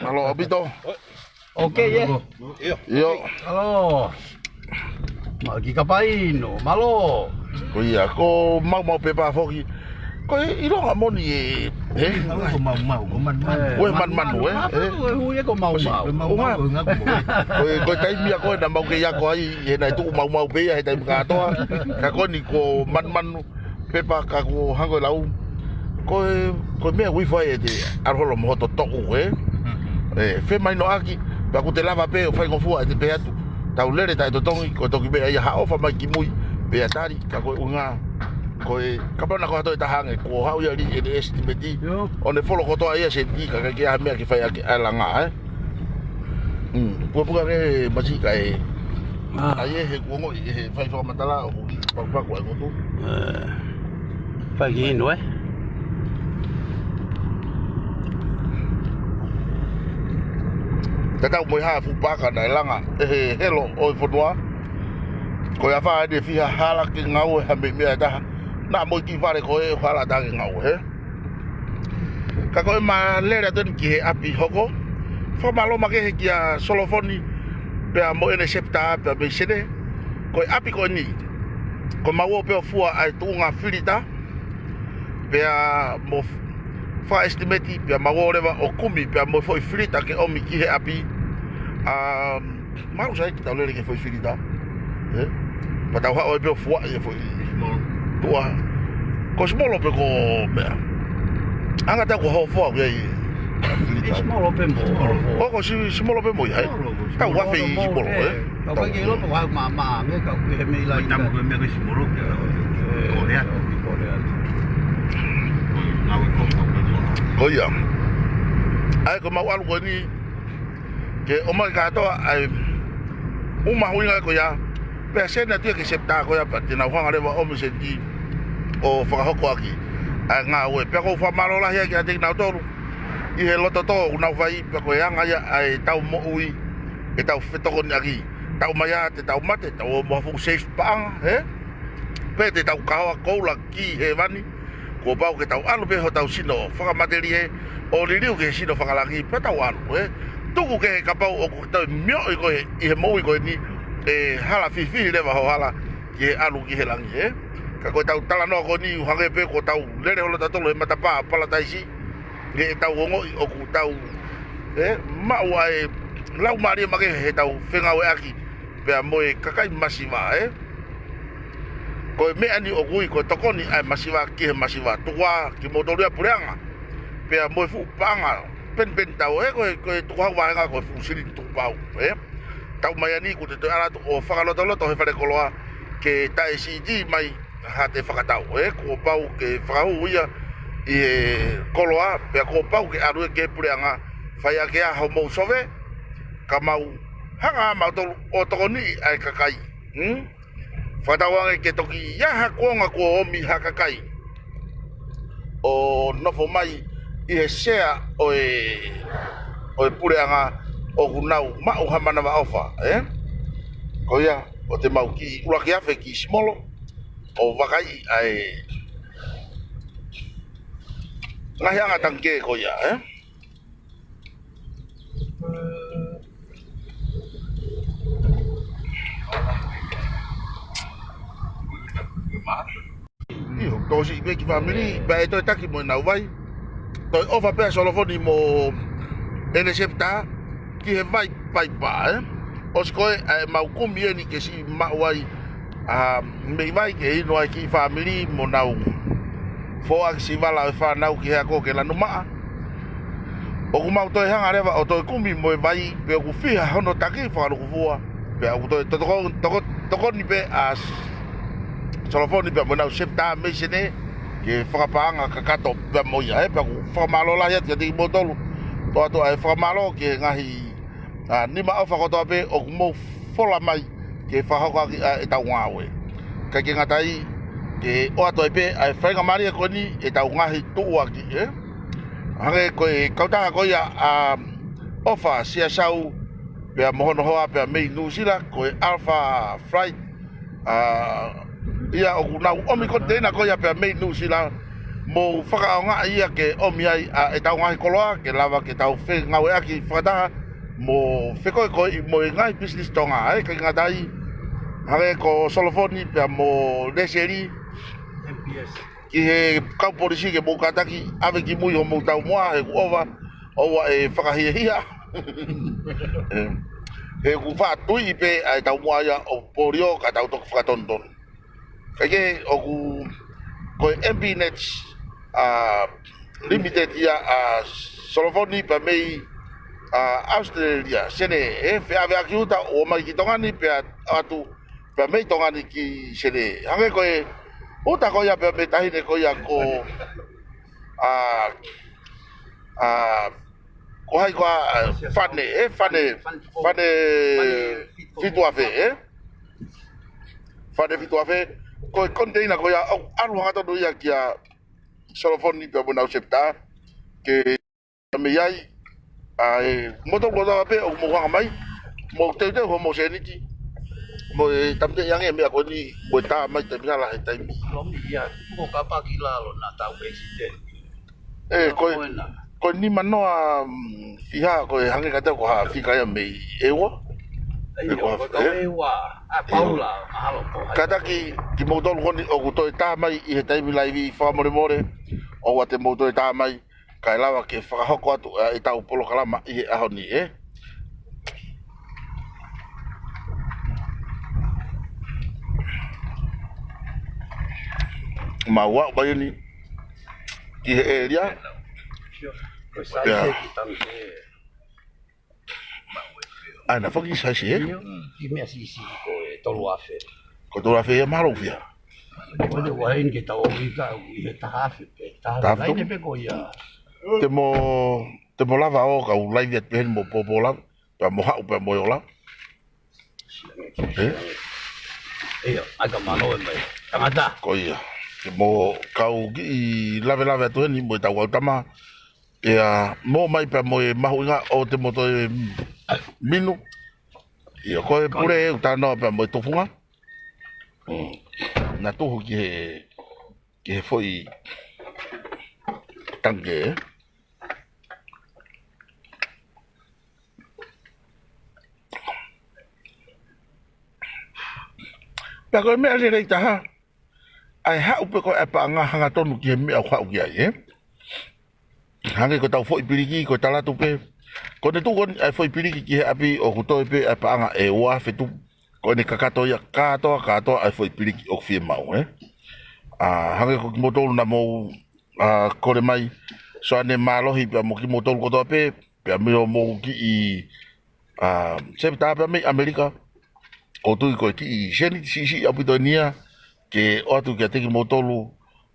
Mālō ʻaupito. ʻOkei, ē? ʻIo. Mālō. Maʻu e kiʻi kapa inu. Mālō. Ko ia, ko maumau pē pea foki. Ko e ʻilonga moʻoni ē, ē? Ko maumau, ko manumanu. Ko e manumanu, ē? Ē? Ko e hui ē ko maumau. Ko e, ko e taimi ia ko ē naʻa mau kei ako ai, ē, naʻe tuʻu maumau pē ia he taimi kātoa. Ka ko eni ko manumanu pepa ka kuo hangē ko e lau. Ko e, ko e meʻa ʻoku ʻi ai ʻete ʻalu holo mo hoto toʻu, ē? Ē, femahinoʻaki, pea ʻoku te lava pē ʻo faingofua ʻete pehē atu. Tau lele taʻetotongi, ko e toki meʻa ia ha ʻofa mai ki mui, pea tali, ka ko e ʻuhinga, ko e, kapau naʻa ko ha toe taha ange, kuo haʻu ia ʻo lī ʻene estimate, ʻio, ʻo ne folo kotoa ia sēniti, ka ʻikai ke ʻi ai ha meʻa ke fai ʻaki ʻa e langa, ē? Mm, pukapuka ke masi kae. Ah. ʻAi ē he kuo ongoʻi ʻe he fai fakamatala ʻoku kiʻi pakupaku ai kotu. Eh, fai kiʻi inu, ē? Tatau mo e hā e fuʻu paaka naʻe langa ʻe he helo ʻo e fonua. Ko e afā ʻene fiha hala ke ngāue ha meʻi meʻa ʻe taha. Naʻa mo e kiʻi fale ko ē hala ʻatā ke ngāue, hē? Ka ko e ma lele atu eni ki he ʻapi hoko. Fakamālō makehe kia Solofoni, pea mo ʻene septa, pea mei Sene. Ko e ʻapi ko eni, ko mau ō pē ʻo fua ʻa e tuʻunga filita, pea mo f-, fakaʻesitimeti, pea mau ō leva ʻo kumi, pea mo e foʻi filita ke ʻomi ki he ʻapi. Um, Maʻu sai ke tau lele ki he foʻi filita. Ē? Pea tau haʻu ai pē ʻo fua ʻi he foʻi tuʻa. Ko Simolo pē ko meʻa. Anga tau ko hofoa ʻoku ʻi ai e filita. Simolo pē mo. ʻO ko Si-, Simolo pē mo ia, ē? Tau afe ʻi Simolo, ē? Tau kai ke loto wau mā mā, me ka ʻoku ʻi he meʻi lai. Tamu ko e meʻa ko Simolo pē. Ko rea. Ko ia. ʻAi ko mau ʻalu ko eni, ke ʻomai kātoa ʻa e ʻū mahuʻinga ko ia, pea send atu ia ki he septa ko ia pea te nau hanga leva ʻo ʻomi sēniti ʻo fakahoko ʻaki ʻa e ngāue. Pea ʻoku ou fakamālō lahi ai kiate kinautolu ʻi he loto tō ʻoku nau fai, pea ko e anga ia ʻa e tau moʻui, ʻetau fetokoniʻaki. Tau mai ā te tau mate, tau ō mo ha fuʻu safe paʻanga, hē? Pe te tau kahoa koula ki hēvani, kuo pau ke tau ʻalu pē hotau sino fakamatelie ʻo liliu ki he sino fakalangi pea tau ʻalu, ē. Tuku kehe kapau ʻoku tau mioʻi ko ē ʻi he moʻui ko eni ʻe hala fihifihi leva ho hala ki he ʻalu ki he langi, ē. Ka ko ʻetau talanoa ko eni ʻoku hangē pē ko ʻetau lele holo tautolu he matapā ʻo Palataisi, ʻi heʻetau ongoʻi ʻoku tau, ē, maʻu ʻa e laumālie makehe heʻetau fengāueʻaki pea mo e kakai masiva, ē. Ko e meʻa ni ʻoku ui ko e tokoni ʻa e masiva ki he masiva. Tuku ā kimoutolu ia puleʻanga pea mo e fuʻu paʻanga penipeni tau, ē, ko e, ko e tukuhau vāhenga ko e fuʻu silini tukupau, ē. Tau mai eni kuo te toe ʻalu atu ʻo fakalotoloto he falekoloa ke taʻe siʻi mai haʻate fakatau, ē, kuo pau ke fakahū ia ʻi he koloa, pea kuo pau ke ʻalu ia ki he puleʻanga, fai ʻaki ā homou sove, ka mau hanga ā mautolu ʻo tokoniʻi ʻa e kakai. Hmm? Fakatauange ke toki ʻi ai ha kuonga kuo ʻomi ha kakai ʻo nofo mai ʻi he sea ʻo e, ʻo e puleʻanga ʻoku nau maʻu ha manavaʻofa, ē? Ko ia, ʻo te mau kiʻi ʻuluaki afe ki Simolo, ʻo vakaiʻi ʻa e ngaahi anga tangikē ko ia, ē? ʻIo, tō siʻi pē ki fāmili, pea ʻe toe taki mo ʻenau vai. Toe ʻofa pē ʻa Solofoni mo ʻene septa ki he vai paipa, ē? ʻOsi ko ē, ʻa e mau kumi eni ke siʻi maʻu ai ʻa e meʻi vai ke inu ai kiʻi fāmili mo nau foaki sivala ʻo e fānau ki he ako ke lanu maʻa. ʻOku mau toe hanga leva ʻo toe kumi mo e vai, pea ʻoku fiha hono taki fakalukufua, pea ʻoku toe totoko-, toko-, tokoni pē ʻa S-, Solofoni pea mo ʻenau septa mei Sene, ke fakapaʻanga kakato pea mo ia, ē, pea ʻoku fakamālō lahi atu kiate kimoutolu. Toe ʻatu ʻa e fakamālō ki he ngaahi ʻa, nima ʻofa kotoa pē ʻoku mou fola mai ke fakahoko ʻaki ʻa ʻetau ngāue. Kae ʻikai ke ngata ai, ke ʻoatu ai pē ʻa e faingamālie ko eni ʻetau ngaahi tuʻuaki, ē? Hangē ko e kautaha ko ia ʻa ʻOfa Siasau, pea mo hono hoa pea mei Nuʻusila, ko e Alpha Flight, ʻa, Ia ʻoku nau ʻomi koniteina ko ia pea mei Nuʻusila, mou fakaʻaongaʻi ia ke ʻomi ai ʻa ʻetau ngaahi koloa, ke lava ke tau fengāueʻaki fakataha, mo fekoekoeʻi mo e ngaahi pisinisi Tonga, ʻa e kakai ngata ai, hangē ko Solofoni pea mo Leseli, M P S. Ki he kau polisi ke mou kātaki, ʻave ki mui homou taumuʻa, he ʻoku ʻova, ʻoua ʻe fakahiahia. He ʻoku faʻa tuiʻi pē ʻa e taumuʻa ia ʻo polio, ka tau toki fakatonutonu. Kae kehe ʻoku ko e M P Net, ʻa, Limited ia ʻa Solofoni pea mei, ʻa, Australia, Sene, he feʻaveʻaki uta ʻo mai ki Tonga ni pea ʻatu, pea mei Tonga ni ki Sene. Hangē ko e uta ko ia pea mei taʻahine ko ia ko, ʻa, ʻa, ko hai ko ā, ʻa, Fane, ʻe, Fane, Fane Fitu Afe, ʻe? Fane Fitu Afe, ko e koniteina ko ia, ʻoku ʻalu hangatonu ia kia Solofoni pea mo ʻenau septa, ke mei ai, ʻa, ʻe, moutolu kotoa pē ʻoku mou hanga mai, mou teuteu homou sēniti, mo e tāmateʻi ange meʻa ko eni, mo e tā mai taimi hala he taimi. Lomi ia, ko kapaki lalo na tau accident. ʻE, ko e, ko e nima noa, mm, fiha, ko e hangē ka tau ko ha fika ia mei ʻEua. ʻE, ko ha, ko ʻEua, ʻa Paula, mahalo ko hai. Kātaki, kimoutolu ko eni ʻoku toe tā mai ʻi he taimi laivi fakamolemole, ʻoua te mou toe tā mai, kae lava ke fakahoko atu ʻa ʻetau polokalama ʻi he ʻaho ni, ʻe. Mau aʻu mai eni ki he ʻēlia. Ko e saisi ʻe ki tanu ke. ʻAi, naʻe faki saisi, ʻe? ʻIo, ʻi meʻa siʻisiʻi ko e tolu afe. Ko e tolu afe ia mahalo fiha. Ko e ʻuhinga ke tau ʻomi ka ʻi he taha afe pē, taha afe. Taha afe laine pē ko ia. Te mo, te mo lava ʻo kau laivi atu pē heni mo pōpō lava, pea mo haʻu pea mo e ola. ʻE? ʻIo, ʻai ka mālō e mai. Tangata. Ko ia. Ke mo kau kiʻi lavelave atu heni mo e tau au tama. Pea mo mai pea mo e mahuʻinga ʻo te mo toe minu. ʻIo, ko e pule ʻe uta noa pea mo e tufunga. Mm. Na tuhu ki he, ki he foʻi tangke, ʻe. Pea ko e meʻa lelei taha, ʻa e haʻu pē ko ē ʻa e paʻanga hangatonu ki he meʻa ʻoku haʻu ki ai, ʻe. Hangē ko e tau foʻi piliki, ko e talatu pē. Ko ʻene tuʻu ko eni ʻa e foʻi piliki ki he ʻapi ʻoku toe pē ʻa e paʻanga ʻe ua afe tupu. Ko ʻene kakato ia, kātoa, kātoa ʻa e foʻi piliki ʻoku fiemaʻu, ʻe. ʻA, hangē ko kimoutolu naʻa mou, ʻa, kole mai, Soane mālohi pea mo kimoutolu kotoa pē, pea mei hoʻomou kiʻi, ʻa, septa pea mei ʻAmelika, ʻoku ou tui ko e kiʻi sēniti siʻisiʻi ʻaupito eni ia, ke ʻoatu kiate kimoutolu,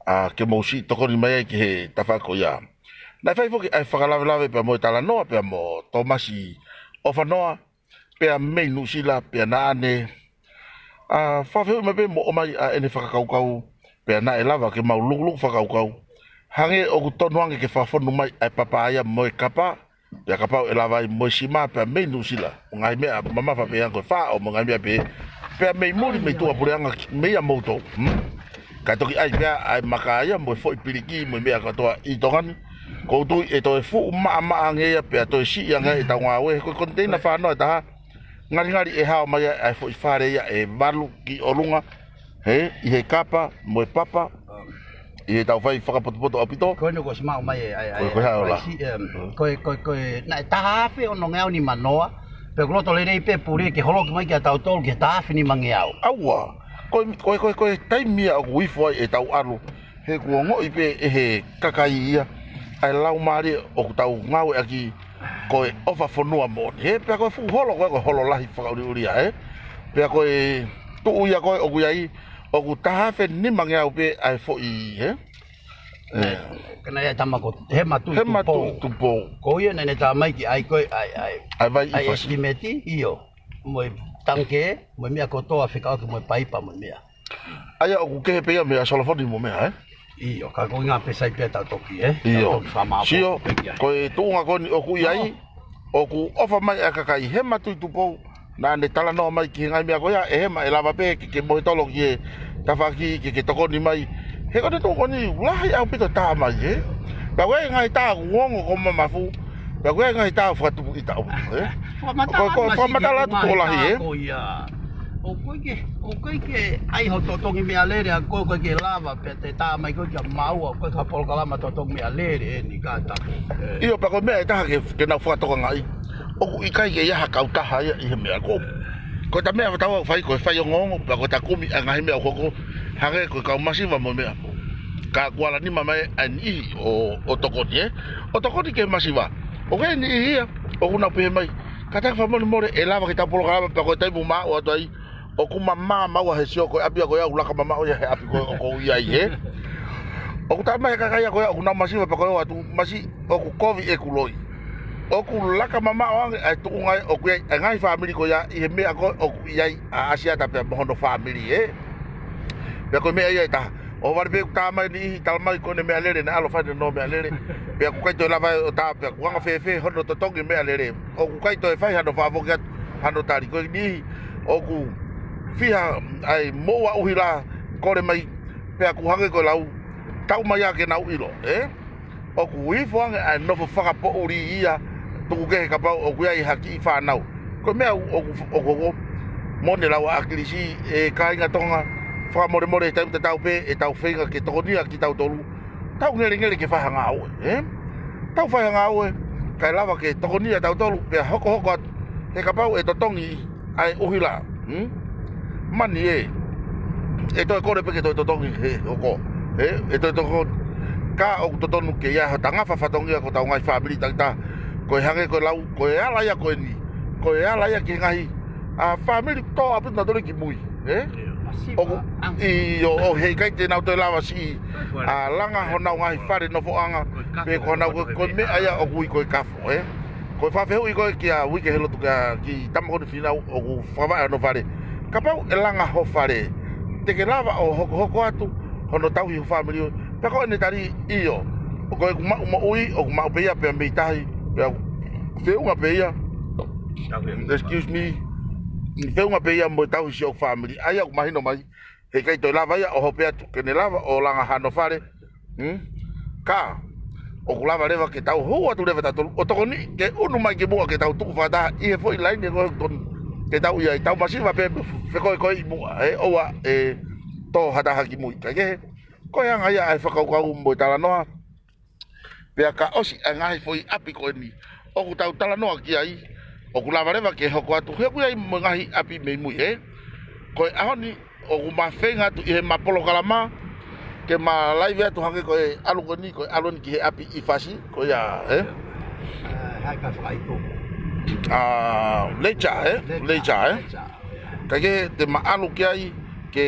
ʻa, ke mou siʻi tokoni mai ai ki he tafaʻaki ko ia. Naʻe fai foki ʻa e fakalavelave pea mo e talanoa pea mo Tōmasi ʻOfanoa, pea mei Nuʻusila, pea naʻa ne, ʻa, fakafehuʻi mai pē mo ʻomai ʻa ʻene fakakaukau, pea naʻe lava ke mau lukuluku fakakaukau. Hangē ʻoku tonu ange ke fakafonu mai ʻa e papa ia mo e kapa, pea kapau ʻe lava ai mo e sima pea mei Nuʻusila. Ngaahi meʻa mamafa pē ange ko e faʻo mo e ngaahi meʻa pē, pea mei muli mei tuʻapuleʻanga ki, mei a moutolu. Hmm? Kae toki ʻai pē ʻa e maka ia mo e foʻi piliki mo e meʻa kātoa ʻi Tonga ni. ʻOku ou tui ʻe toe fuʻu maʻamaʻa ange ia pea toe siʻi ange ʻetau ngāue. Ko e koniteina fā noa ʻe taha, ngalingali ʻe hao mai ʻa e foʻi fale ia ʻe valu ki ʻolunga. He, ʻi he kapa, mo e papa, ʻi he tau fai fakapotopoto ʻaupito. Ko eni ko e simaʻu mai e, ai, ai, ko e, ko e hā ola? Ai, si, em, ko e, ko e, ko e, naʻe taha afe ono ngeau nima noa, pea ʻoku loto lelei pē pule ke holoki mai kia tautolu ki he taha afe nima ngeau. ʻAua, ko e, ko e, ko e, ko e taimi ia ʻoku ifo ai ʻetau ʻalu, he kuo ongoʻi pē ʻe he kakai ia, ʻa e laumālie ʻoku tau ngāueʻaki, ko e ʻofa fonua moʻoni. He, pea ko e fuʻu holo, ko e, ko e holo lahi fakaʻuliʻulia, ʻe? Pea ko e tuʻu ia ko ē ʻoku ʻi ai, ʻoku taha afe nima ngeau pē ʻa e foʻi, ʻe? ʻE. Ka naʻe ʻi ai e tama ko Hema Tui Hema Tupou. Tui Tupou. Ko ia naʻa ne tā mai ki ai ko ē, ʻa e, ʻa e, ʻa e vai ʻa e ʻi fasi. Estimate, ʻio. Mo e tangke, mo e meʻa kotoa fekauʻaki mo e paipa mo e meʻa. ʻA ia ʻoku kehe pē ia meia Solofoni mo meʻa, ʻe? ʻIo, ka ko e ʻuhinga pē sai pē tau toki, ʻe? ʻIo. Tau toki fakamaʻopoʻopo. Sio, pē ki ai. Ko e tuʻunga ko eni ʻoku ʻi ai, ʻoku ʻofa mai ʻa e kakai Hema Tui Tupou, naʻa ne talanoa mai ki he ngaahi meʻa ko ia, ʻe Hema ʻe lava pē ke, ke mohe tolo ki he tafaʻaki ke ke tokoni mai. He ko e tokoni lahi ʻaupito tā mai, ē? Pea ko e ngaahi tā kuo ongo ko mamafu. Pea ko e ngaahi tā fakatupu ʻi taʻu, ē? Fakamatala Ko, ko, atu masiʻi fakamatala atu ngaahi tō lahi, tā ē? Ko ia. ʻOku ʻikai ke, ʻoku ʻikai ke ʻai ho totongi meʻalele ʻa koe, ʻoku ʻikai ke lava pē te tā mai koe kia maua, ʻoku ʻikai ko ha polokalama totongi meʻalele eni ka tapu. Ē. ʻIo, pea ko e meʻa ʻe taha ke, ke nau fakatokangaʻi. ʻOku ʻikai ke ʻi ai ha kautaha ia ʻi he meʻa ko. Ko ʻeta meʻa ʻoku tau fai ko e faiongoongo, pea ko ʻeta kumi ʻa e ngaahi meʻa ʻoku hoko, hangē ko e kau masiva mo e meʻa. Ka kuo ala nima mai ʻa e niʻihi ʻo, ʻo tokoni, ē? ʻO tokoni ki he masiva. ʻOku ʻi ai e niʻihi ia ʻoku nau pehē mai, kātaki fakamolemole, ʻe lava ke tau polokalama pea ko e taimi ʻoku ma aʻu atu ai, ʻoku ma mamaʻo maua he sio ko e ʻapi ia ko ia ʻoku laka mamaʻo ia he ʻapi ko ē ʻoku ou ʻi ai, ē? ʻOku talamai ʻe he kakai ia ko ia ʻoku nau masiva pea ko e ʻoatu masiʻi ʻoku kovi ʻeku loi. ʻOku laka mamaʻo ange ʻa e tuʻunga ē ʻoku ʻi ai ʻa e ngaahi fāmili ko ia ʻi he meʻa ko ē ʻoku ʻi ai ʻa ʻAsiata pea mo hono fāmili, ē? Pea ko e meʻa ia ʻe taha. ʻOhovale pē ʻoku tā mai e niʻihi, talamai ko ʻene meʻalele, naʻe ʻalu ʻo fai ʻene meʻalele. Pea ʻoku ʻikai toe lava ʻo tā, pea ʻoku anga fēfē hono totongi meʻalele. ʻOku ʻikai toe fai hano fakafoki atu, hano tali. Ko e niʻihi ʻoku fiha ai moua ʻuhila, kole mai, pea ʻoku hangē ko e lau, tau mai ia ke nau ʻilo, ē? ʻOku ifo ange ʻa e nofo fakapoʻuli ia, tuku kehe kapau ʻoku ʻi ai ha kiʻi fānau. Ko e meʻa ʻoku, ʻoku, ʻoku, ʻoku, moʻoni e lau ʻa ʻAkilisi, ʻe kāinga Tonga, fakamolemole he taimi tatau pē ʻetau feinga ke tokonia kitautolu. Tau ngelengele ke fai ha ngāue, ē? Tau fai ha ngāue, kae lava ke tokonia tautolu, pea hokohoko atu, he kapau ʻe totongi ʻa e ʻuhila, hmm? Mani ē, ʻe toe kole pē ke toe totongi he hoko. Ē, ʻe toe totongi. Ka ʻoku totonu ke ʻi ai hota ngafa fatongia ko hotau ngaahi fāmili takitaha. Ko e hangē ko e lau, ko e ala ia ko eni. Ko e ala ia ki he ngaahi, ʻa, fāmili tō ʻaupito naʻa nau tō lelei ki mui, ē? Masiva, ʻOku, ʻio, ʻo heʻikai te nau toe lava siʻi, ʻa, langa honau ngaahi fale nofoʻanga, pe ko honau ko, ko e meʻa ia ʻoku ui ko e kafo, ē? Ko e fakafehuʻi ko ē kia Uike Helotu kia, ki Tamakoni Fīnau ʻoku fakavaʻe hono fale. Kapau ʻe langa ho fale, te ke lava ʻo hokohoko atu hono tauhi ho fāmili ʻo, pea ko ʻene tali ʻio. Ko ʻeku maʻu moʻui, ʻoku maʻu pē ia pea mei tahi, pea feʻunga pē ia. Excuse me. Feʻunga pē ia mo e tauhi siʻoku fāmili. ʻA ia ʻoku mahino mai. Heʻikai toe lava ia ʻo hope atu, ke ne lava ʻo langa hano fale. Hmm? Ka, ʻoku lava leva ke tau hū atu leva tautolu, ʻo tokoni, ke unu mai ki muʻa ke tau tuʻu fakataha, ʻi he foʻi laine ko ē tonu, ke tau ʻi ai, tau masiva pē, fekoekoeʻi muʻa, ē, ʻoua, ʻe, tō ha taha ki mui. Kae kehe, ko e anga ia ʻa e fakakaukau mo e talanoa, pea ka ʻosi ʻa e ngaahi foʻi ʻapi ko eni ʻoku tau talanoa ki ai, ʻoku lava leva ke hoko atu, he ʻoku ʻi ai mo e ngaahi ʻapi mei mui, ē? Ko e ʻaho ni, ʻoku ma feinga atu ʻi he ma polokalama, ke ma laive atu hangē ko e ʻalu ko eni, ko e ʻalu eni ki he ʻapi ʻi Fasi, ko ia, ē? Ā, hai ka fakaʻiku. Ā, Lecha, ē? Lecha, Lecha, ē? Lecha. Kae kehe te ma ʻalu ki ai, ke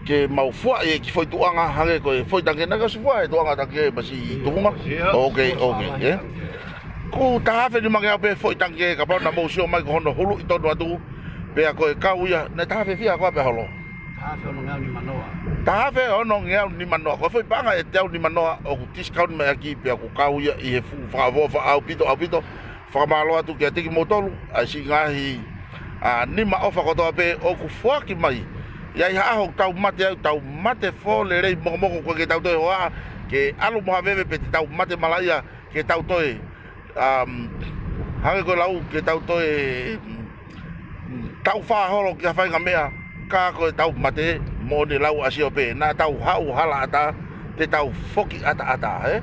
ke mau fuaʻi e kiʻi foʻi tuʻunga hangē ko e foʻi tangikē, naʻe ʻosi fuaʻi e tuʻunga tangikē masiʻi tuʻunga. ʻIo. Ok, ok, ē. Ko e taha afe nima ngeau pē foʻi tangikē, kapau naʻa mou sio mai ko hono huluʻi tonu atu, pea ko e kau ia, naʻe taha afe fiha ko ā pē holo. Taha afe ono ngeau nima noa. Taha afe ono ngeau nima noa. Ko e foʻi paʻanga ʻe teau nima noa, ʻoku discount mai ʻaki, pea ʻoku kau ia ʻi he fuʻu fakaʻofoʻofa ʻaupito, ʻaupito. Fakamālō atu kiate kimoutolu, ʻa e siʻi ngaahi, ā, nima ʻofa kotoa pē ʻoku foaki mai. ʻI ai ha ʻaho ʻoku tau mate ai, tau mate fō lelei mokomoko ko ē ke tau toe hohaʻa, ke ʻalu mo ha veve pe te tau mate malaʻia, ke tau toe, um, hangē ko e lau, ke tau toe, um, tau fāholo ki ha faʻahinga meʻa, ka ko ʻetau mate, moʻoni e lau ʻa Siope, naʻa tau haʻu halaʻatā, te tau foki ʻataʻatā, ē?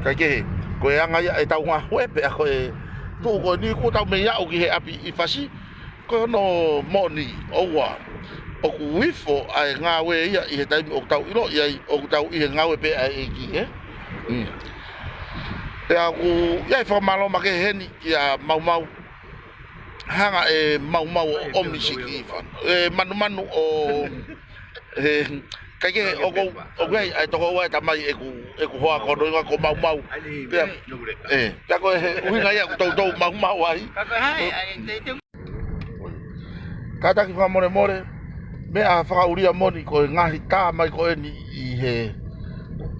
Kae kehe, ko e anga ia ʻetau ngāue pea ko e tuʻu ko eni kuo tau mei aʻu ki he ʻapi ʻi Fasi, ko hono moʻoni ʻoua, ʻoku ifo ʻa e ngāue ia ʻi he taimi ʻoku tau ʻiloʻi ai, ʻoku tau ʻi he ngāue pē ʻa e ʻEiki, ē? Mm. Pea ʻoku ʻi ai e fakamālō makehe heni kia Maumau, hanga ʻe Maumau ʻo ʻomi siʻi kiʻi fānau. ʻE Manumanu ʻo, ē, kae kehe ʻoku, ʻoku ʻi ai, ʻa e tokoua e tamai ʻeku, ʻeku hoa ko hono ʻuhinga ko Maumau. Pea, ē, pea ko e ʻuhinga ia ʻoku toutou maumau ai. Kātaki fakamolemole, meʻa fakaʻulia moʻoni ko e ngaahi tā mai ko eni ʻi he,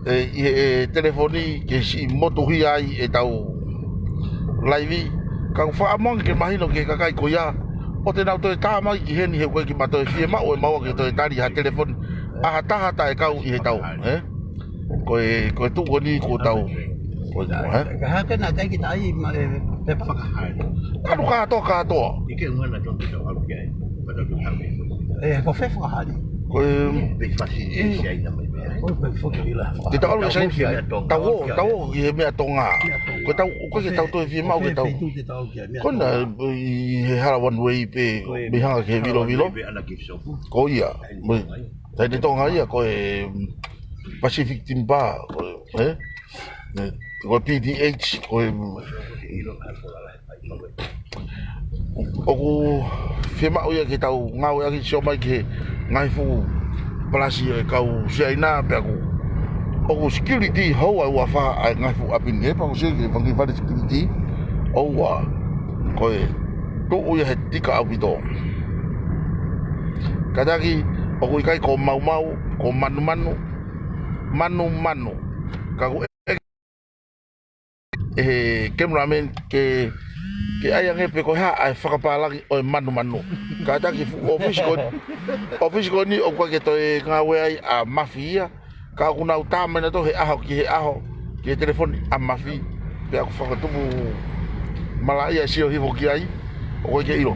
ē, ʻi he, ē, telefoni ke siʻi motuhia ai ʻetau laivi. Ka ʻoku fakaʻamu ange ke mahino ki he kakai ko ia, ʻo te nau toe tā mai ki heni he ʻoku ʻikai ke ma toe fiemaʻu ʻe maua ke toe tali ha telefoni ʻa ha taha taʻe kau ʻi he tau, ē? Ko e, ko e tuʻu ko eni ko e tau, ko e, ē? Ka hake na tai ki tai ma, e, pepa. Fakahali. Anu kātoa, kātoa. ʻIkai ngana tonu ke tau ʻalu ki ai. Ka tau tau hake. E, ko fē fakahali? Ko e, Pe fasi e si ai na mai mea. Ko e pe foki ila. Ke tau ʻalu ki Tau Saini. ki ai. Tau ō, Tau ki tau ai. ō ki he meʻa Tonga. Meʻa Tonga. Ko e tau, ʻoku ʻikai ke tau toe fiemaʻu ke Fē tau. Feituʻu ke tau ki ai, meʻa Ko na, Tonga. ʻi he hala one way pē, Ko e mei hanga ke he Hala one vilovilo. way pē ana ki sopu. Ko ia, Ai, mo, ai. tai te Tonga ia, ko e, mm, Pacific Timber, ko e, ē? Ē, ko e P T H, ko e, mm, ʻOku fiemaʻu ia ke tau ngāueʻaki sio mai ki he ngaahi fuʻu palasi ʻo e kau Siaina pea ʻoku, ʻoku security houa ʻe ua fā ʻa e ngaahi fuʻu ʻapi ni ē, pea ʻoku sio ki he fanga kiʻi fale security ʻo ua. Ko e tuʻu ia he tika ʻaupito. Kātaki, ʻoku ʻikai ko maumau, ko manumanu, manumanu. Ka ʻoku ʻe he cameraman ke, ke ʻai ange pe ko e hā ʻa e fakapālangi ʻo e manumanu. Kātaki fuʻu ʻōfisi ko, ʻōfisi ko eni ʻoku ʻikai ke toe ngāue ai ʻa Mafi ia. Ka ʻoku nau tā mai nautolu he ʻaho ki he ʻaho, ki he telefoni ʻa Mafi. Pea ʻoku fakatupu malaʻia sio hifo ki ai, ʻoku ʻikai ke ʻilo.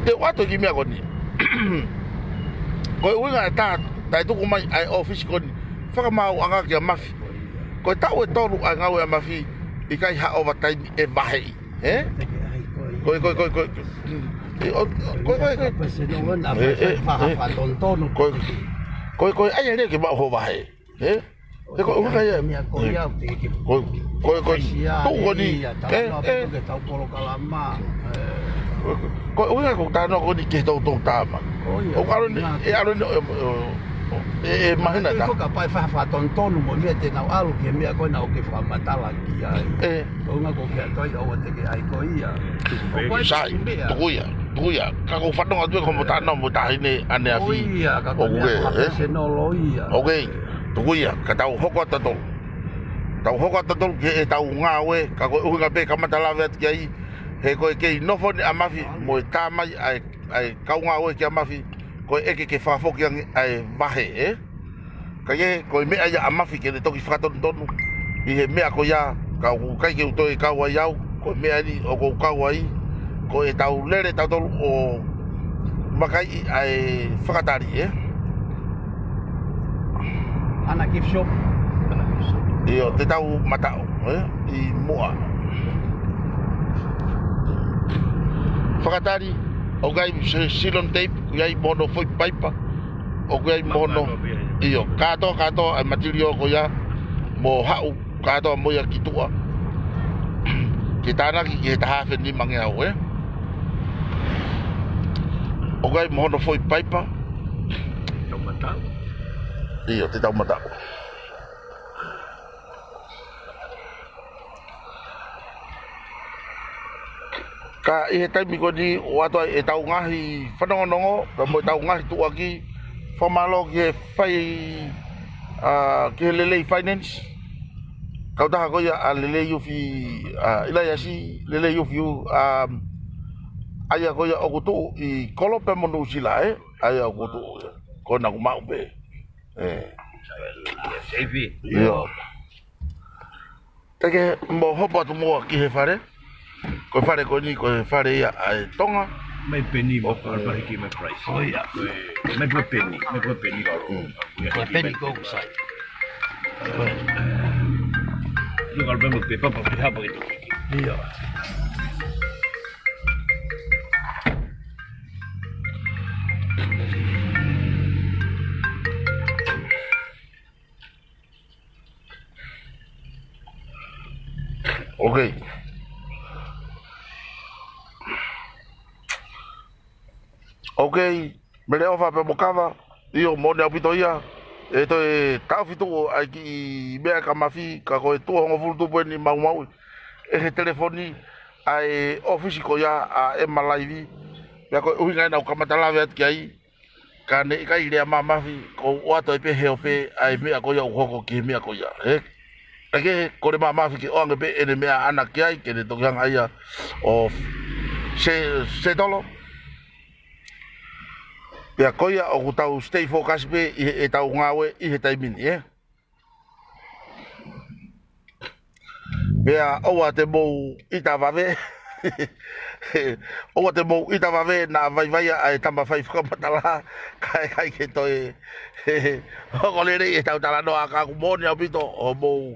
Te u ʻoatu e kiʻi meʻa ko eni. Ko e ʻuhinga e tā, taʻe tuku mai ʻa e ʻōfisi ko eni. Fakamaauʻanga kia Mafi. Ko e taʻu ʻe tolu ʻa e ngāue ʻa Mafi, ʻikai ha overtime ʻe vaheʻi, ē? Ko e, ko e, ko e, ko e, ʻe, ʻo, ko e, ko e, ko e, Pese no wan a ʻe, ʻe, fai ʻe, fakatonutonu. Ko e, ko e, ko e, ʻai ʻe lea ke maʻu ho vahe, ē? Ē, ko e, ʻuhinga ia. Meʻa ko ia, ʻe, te ke ko e, ko e, ko e, Asia, tuʻu ko eni, ia, ē, tala ē. Ke tau polokalama, ē. Ko e, ko e, ʻuhinga ko e tā noa ko eni ke tau tau tā mai. Ko ia, ʻo ʻalu ni, ʻuhinga. ʻE ʻalu ni, ʻe, ʻe, ʻe, ʻe mahina Ko tā. Ka pai fai fakatonutonu mo meʻa te nau ʻalu ki he meʻa ko ena ʻoku ke fakamatala ki ai. Ē. Ko e ʻuhinga ko ke ʻatoi ʻoua te ke ʻai ko ia. Ko e Sai, meʻa. tuku ia, tuku ia. Ka ʻoku ou fanongo atu ē ko mo tā noa mo tā hine ʻaneafi. Ko ia, ka ko e ʻOku meʻa ke, ē? Professional ia. ʻOku, tuku ia, ka tau hoko atu tautolu. Tau hoko atu tautolu ki heʻetau ngāue, ka ko e ʻuhinga pē kamata lave atu ki ai, he ko e kei nofo ni ʻa Mafi mo e tā mai ʻa e, ʻa e kau ngāue kia Mafi, ko e ʻeke ke fakafoki ange ʻa e vahe, ē? Ka ʻi he, ko e meʻa ia ʻa Mafi ke ne toki fakatonutonu ʻi he meʻa ko ia, ka ʻoku ʻikai ke u toe kau ai au, ko e meʻa ni ʻoku ou kau ai, ko ʻetau lele tautolu ʻo vakaiʻi ʻa e fakatali, ē? Ana gift shop. Ana gift shop. ʻIo, te tau mataʻu, ē? ʻI muʻa. Fakatali, ʻoku ʻi ai se silon tape, ʻoku ʻi ai mo hono foʻi paipa, ʻoku ʻi ai mo hono, ʻio, kātoa, kātoa, ʻa e material ko ia, mo haʻu, kātoa mo ia ki tuʻa. Ke tānaki ki he taha afe nima ngeau, ē? ʻOku ʻi ai mo hono foʻi paipa. Tau mataʻu. ʻIo, te tau mataʻu. Ka ʻi he taimi ko eni ʻoku ʻoatu ai ʻetau ngaahi fanongonongo, pea mo ʻetau ngaahi tuʻuaki, fakamālō ki he fai, ā, ki he Lelei Finance. Kautaha ko ia ʻa Lelei Ufi, ā, ʻIlaiasi, Lelei Ufi, ā, ʻa ia ko ia ʻoku tuʻu ʻi Kolope mo Nuʻusila, ē? ʻA ia ʻoku tuʻu, ko ena ʻoku maʻu pē. Ē. Seifi. ʻIo. Te ke mo hopo atu muʻa ki he fale. Ko e fale ko eni, ko e fale ia ʻa e Tonga. Mai peni mo ʻOku ʻalu pē hiki mai price. Ko ia. Ko e, mai pē peni, mai pē peni ka ʻalu. Mm. Ko e peni ko ʻoku sai. Ko e. Io, ʻalu pē mo pē papa pē hapa ke toki. Ia. Ok. Ok, Mele ʻOfa pea mo Kava, ʻio, moʻoni ʻaupito ia, ʻe toe taʻofi tuʻu ʻa e kiʻi meʻa kia Mafi, ka ko e tuʻo hongofulu tupu eni maumauʻi ʻe he telefoni ʻa e ʻōfisi ko ia ʻa ʻEma Laivi, pea ko e ʻuhinga ena ʻoku kamata lave atu ki ai, ka ne ʻikai lea mai ʻa Mafi, ʻoku ou ʻoatu ai pē he ope ʻa e meʻa ko ia ʻoku hoko ki he meʻa ko ia, ē? ʻAi ke kole mai ʻa Mafi ke ʻoange pē ʻene meʻa ʻaʻana ki ai, ke ne toki hanga ʻe ia ʻo se, settle, Pea ko ia ʻoku tau stay focus pē ʻi heʻetau ngāue ʻi he taimi ni, ē? Pea ʻoua te mou ʻita vave. ʻOua te mou ʻita vave naʻa vaivai ʻa e tama fai fakamatala, kae ʻikai ke toe hoko lelei ʻetau talanoa, ka ʻoku moʻoni ʻaupito hoʻomou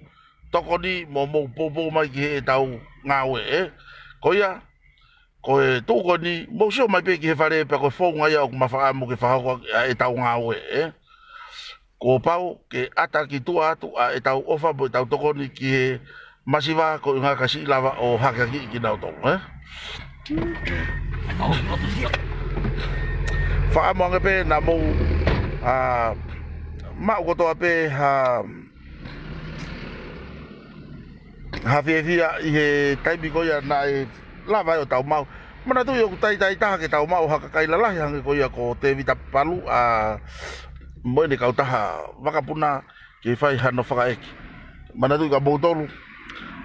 tokoni mo hoʻomou poupou mai ki heʻetau ngāue, ē? Ko ia, ko e tuʻu ko eni, mou sio mai pē ki he fale pea ko e founga ia ʻoku ma fakaʻamu ke fakahoko ʻaki ʻa ʻetau ngāue, ē? Kuo pau ke ʻata ki tuʻa atu ʻa ʻetau ʻofa mo ʻetau tokoni ki he masiva, koeʻuhi ka siʻi lava ʻo hakeakiʻi kinautolu, ē? Fakaʻamu ange pē naʻa mou, ā, maʻu kotoa pē ha ha fiefia ʻi he taimi ko ia naʻe lava ai ʻo tau maʻu. Manatuʻi ʻoku taitai taha ke tau maʻu ha kakai lalahi hangē ko ia ko Tēvita Palu, ā, mo ʻene kautaha vakapuna ke fai hano fakaʻeiki. Manatuʻi ka moutolu,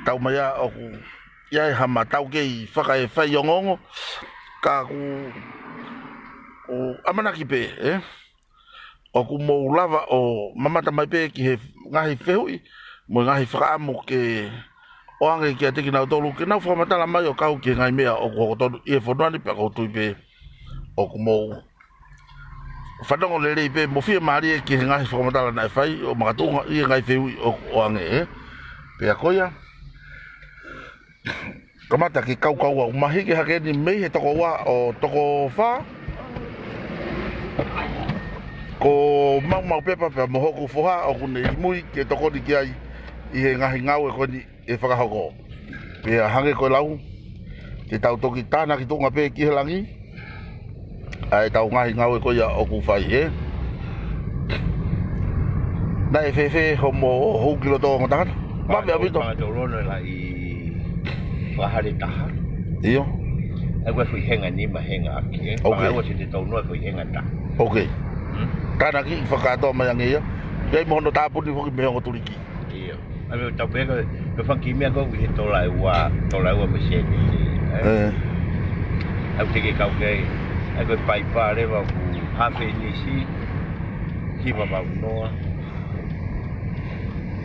tau mai ā ʻoku ʻi ai ha ma taukei fakaefaiongoongo, ka ʻoku, ʻoku ʻamanaki pē, ē? ʻOku mou lava ʻo mamata mai pē ki he ngaahi fehuʻi mo e ngaahi fakaʻamu ke ʻoange kiate kinautolu ke nau fakamatala mai ʻo kau ki he ngaahi meʻa ʻoku hoko tonu ʻi he fonua ni, pea ʻoku ou tui pē ʻoku mou fanongo lelei pē mo fiemālie ki he ngaahi fakamatala naʻe fai ʻo makatuʻunga ʻi he ngaahi fehuʻi ʻoku ʻoange, ē? Pea ko ia, kamata ke kaukau au, mahiki hake eni mei he toko ua ʻo toko fā. Ko Maumau Pepa pea mo hoku foha ʻoku ne ʻi mui ke tokoni ki ai ʻi he ngaahi ngāue ko eni ʻe fakahoko. Pea hangē ko e lau, te tau toki tānaki tuʻunga pē ki he langi ʻa ʻetau ngaahi ngāue ko ia ʻoku fai, ē? Naʻe fēfē hoʻomo hū ki loto ongo tangata? Vave ʻaupito. Fanga tolono la i fakahale taha. ʻIo. ʻA ia ko e foʻi henga nima henga ʻaki, ē? Ok. Fanga ua sete tau noa foʻi henga taha. Ok. Hmm? Tānaki fakakātoa mai ange ia. ʻI ai mo hono tāpuni foki mei he ongo tuliki. ʻIo. ʻA ia, tau pehē ko e, ko e fanga kiʻi meʻa ko ē ʻi he tola ʻe ua, tola ʻe ua mei sēniti, ē? Ē. ʻA ia te ke kau ki ai, ʻa ia ko e paipa leva ʻoku hafe ʻinisi, hiva vau noa,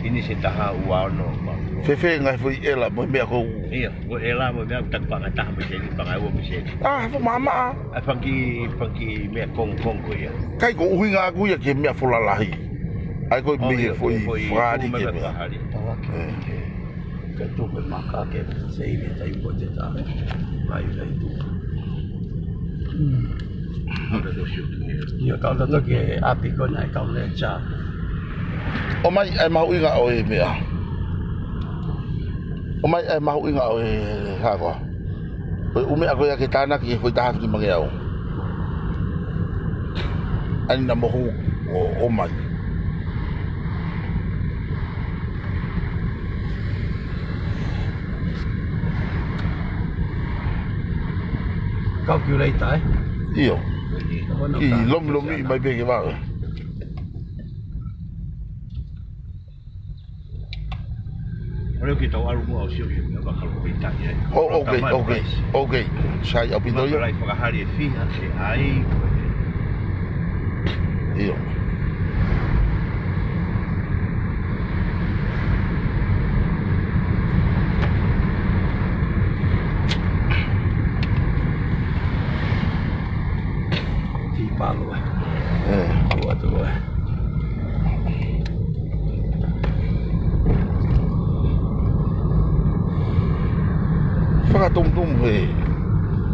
ʻinisi ʻe taha ua ono vau noa. Fēfē ngaahi foʻi ʻela mo e meʻa ko ē? ʻIo, ko e ʻela mo e meʻa ʻoku taki paʻanga ʻe taha mei sēniti, paʻanga ʻe ua mei sēniti. Ā, haʻaku maʻamaʻa. ʻA e fanga kiʻi, fanga kiʻi meʻa kongokongo ia. ʻIkai ko e ʻuhinga ʻaku ia ki he meʻa fola lahi. ʻA ia ko e ʻuhinga ʻo e foʻi, foʻi fakaʻali ke meʻa. Fakaʻali. Ē. Ke tuku e maka ke save e taimi ko ē te ta vaivai tuʻu. ʻIo, tau loto ke ʻapi ko ena ʻe kau lea. ʻOmai ʻa e mahuʻinga ʻo e meʻa. ʻOmai ʻa e mahuʻinga ʻo e hako. Ko e ʻū meʻa ko ia ke tānaki he foʻi taha afe nimangeau. ʻAi na mo hū ʻo, ʻomai. Calculator, ē? ʻIo. Ki lomilomi mai pē ke vave. ʻOku ou tau ʻalu muʻa ʻo sio ki he meʻa ʻoku kalo pita ia. Oh, ok, ok, ok. Sai ʻaupito ia. Lai fakahali ʻe fiha, ʻe ai. ʻIo. Ti palo, ē. Ē. Ua tu, ē. Fakatumutumu he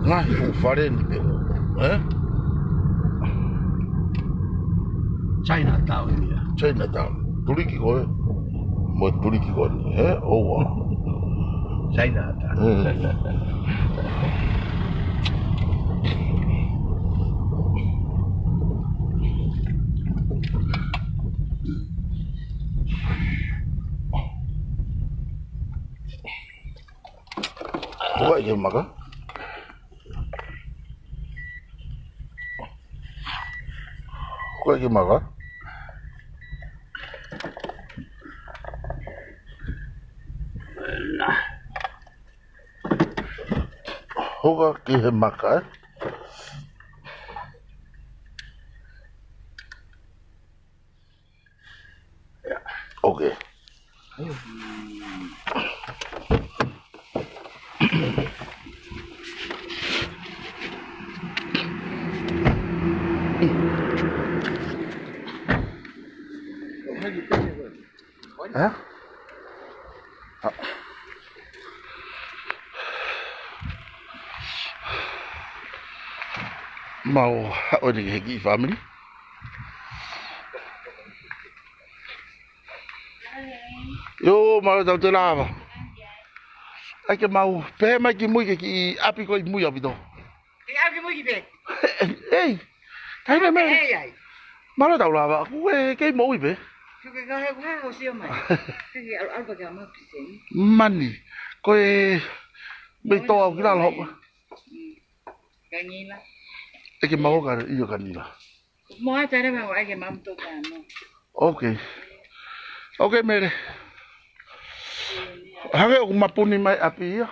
ngaahi fuʻu fale ni pē, ē? Chinatown ia. Chinatown. Tuliki ko ē. Mo e tuliki ko eni, ē? ʻOua. Chinatown. Ē. Hoko ai ki he maka. Hoko ai ki he maka. Hoko ki he maka, ē? Okay. Ē? Mau haʻu eni ki he kiʻi family. ʻIo, mālō tau te lava. ʻAi ke mau pehē mai ki mui ki he kiʻi ʻapi ko ē ʻi mui ʻaupito. Kiʻi ʻapi mui ki pē. Ei, kai me me. Ei, ai. Mālō tau lava, ʻoku ke kei moʻui pē? Ko ke kahe, kahe ʻo sio mai. Ke ke ʻalu, ʻalu pē ke ʻalu mai pē. Mani, ko e mei tō au ki lalo. Mm. Ka ngila. ʻE ke mau ka, ʻio ka ngila. Mo ai tare mau ai ke mamu to ka mo. Okay. Okay, Mele. Hake ʻoku mapuni mai ʻapi ia.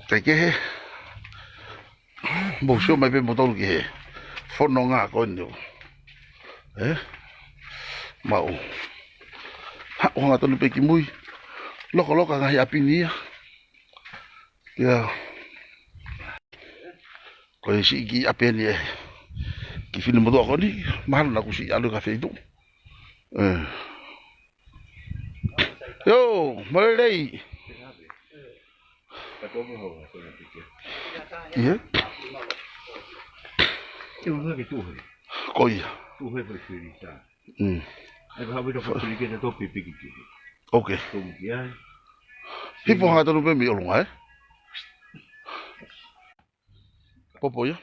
Te kehe. Mou sio mai pē moutolu ki he fononga ko eni. Ē? Mau. Haʻu hangatonu pē ki mui. Lokoloka ngaahi ʻapi ni ia. Ia. Ko e siʻi kiʻi ʻapi eni ē. Kiʻi finemotuʻa ko eni. Mahalo naʻa ku siʻi ʻalu ka feitu. Ē. ʻIo, mālō e lelei. ʻIo. Ko ia. Mm. Okay. Hifo hangatonu pē mei ʻolunga, ē? Popo ia.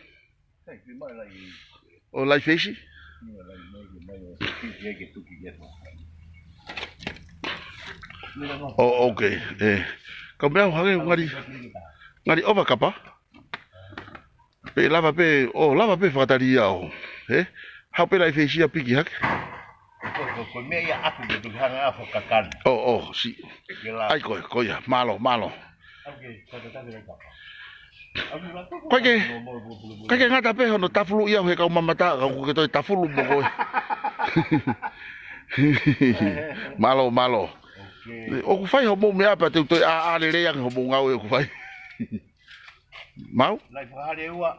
ʻO Laifeisi? ʻO, okay. Ē. Ka meʻa hangē ngali, ngali ʻova kapa. Pea lava pē, ʻo lava pē fakatali ia ʻo. Ē? Haʻu pē Laifeisi ia piki hake. Ko, ko, ko e meʻa ia ʻaku ke tuki hanga ʻo fakakana. ʻO, ʻo, siʻi. Ke la. ʻAi ko ē, ko ia, mālō, mālō. Okay, ka te tafi lai kapa. Ko e ke, ko e ke ngata pē hono tafulu ia he kau mamata, ka ʻoku ke toe tafulu mo koe. Mālō, mālō. Okay. ʻOku fai hoʻomou meʻa pea te u toe ʻā, ʻā lelei ange hoʻomou ngāue ʻoku fai. Mau? Lai fakahale ua.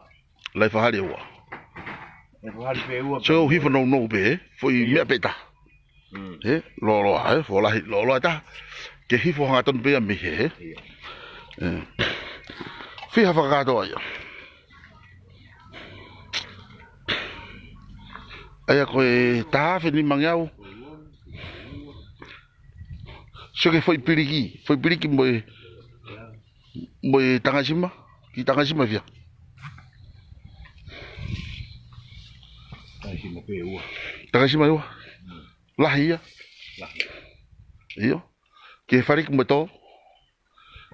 Lai fakahale ua. Lai fakahale pē ua. So, hifo nounou pē, ē? Foʻi meʻa pē taha. Mm. Ē? Lōloa, ē? Folahi, lōloa taha. Ke hifo hangatonu pē ia mei hē, ē? ʻIo. Ē. Fiha fakakātoa ia. ʻAia ko e taha afe nimangeau. Sio ki he foʻi piliki, foʻi piliki mo e, mo e tangasima, kiʻi tangasima fiha. Tangasima pē ua. Tangasima ua. Lahi ia. Lahi. ʻIo. Ki he faliki mo e tō.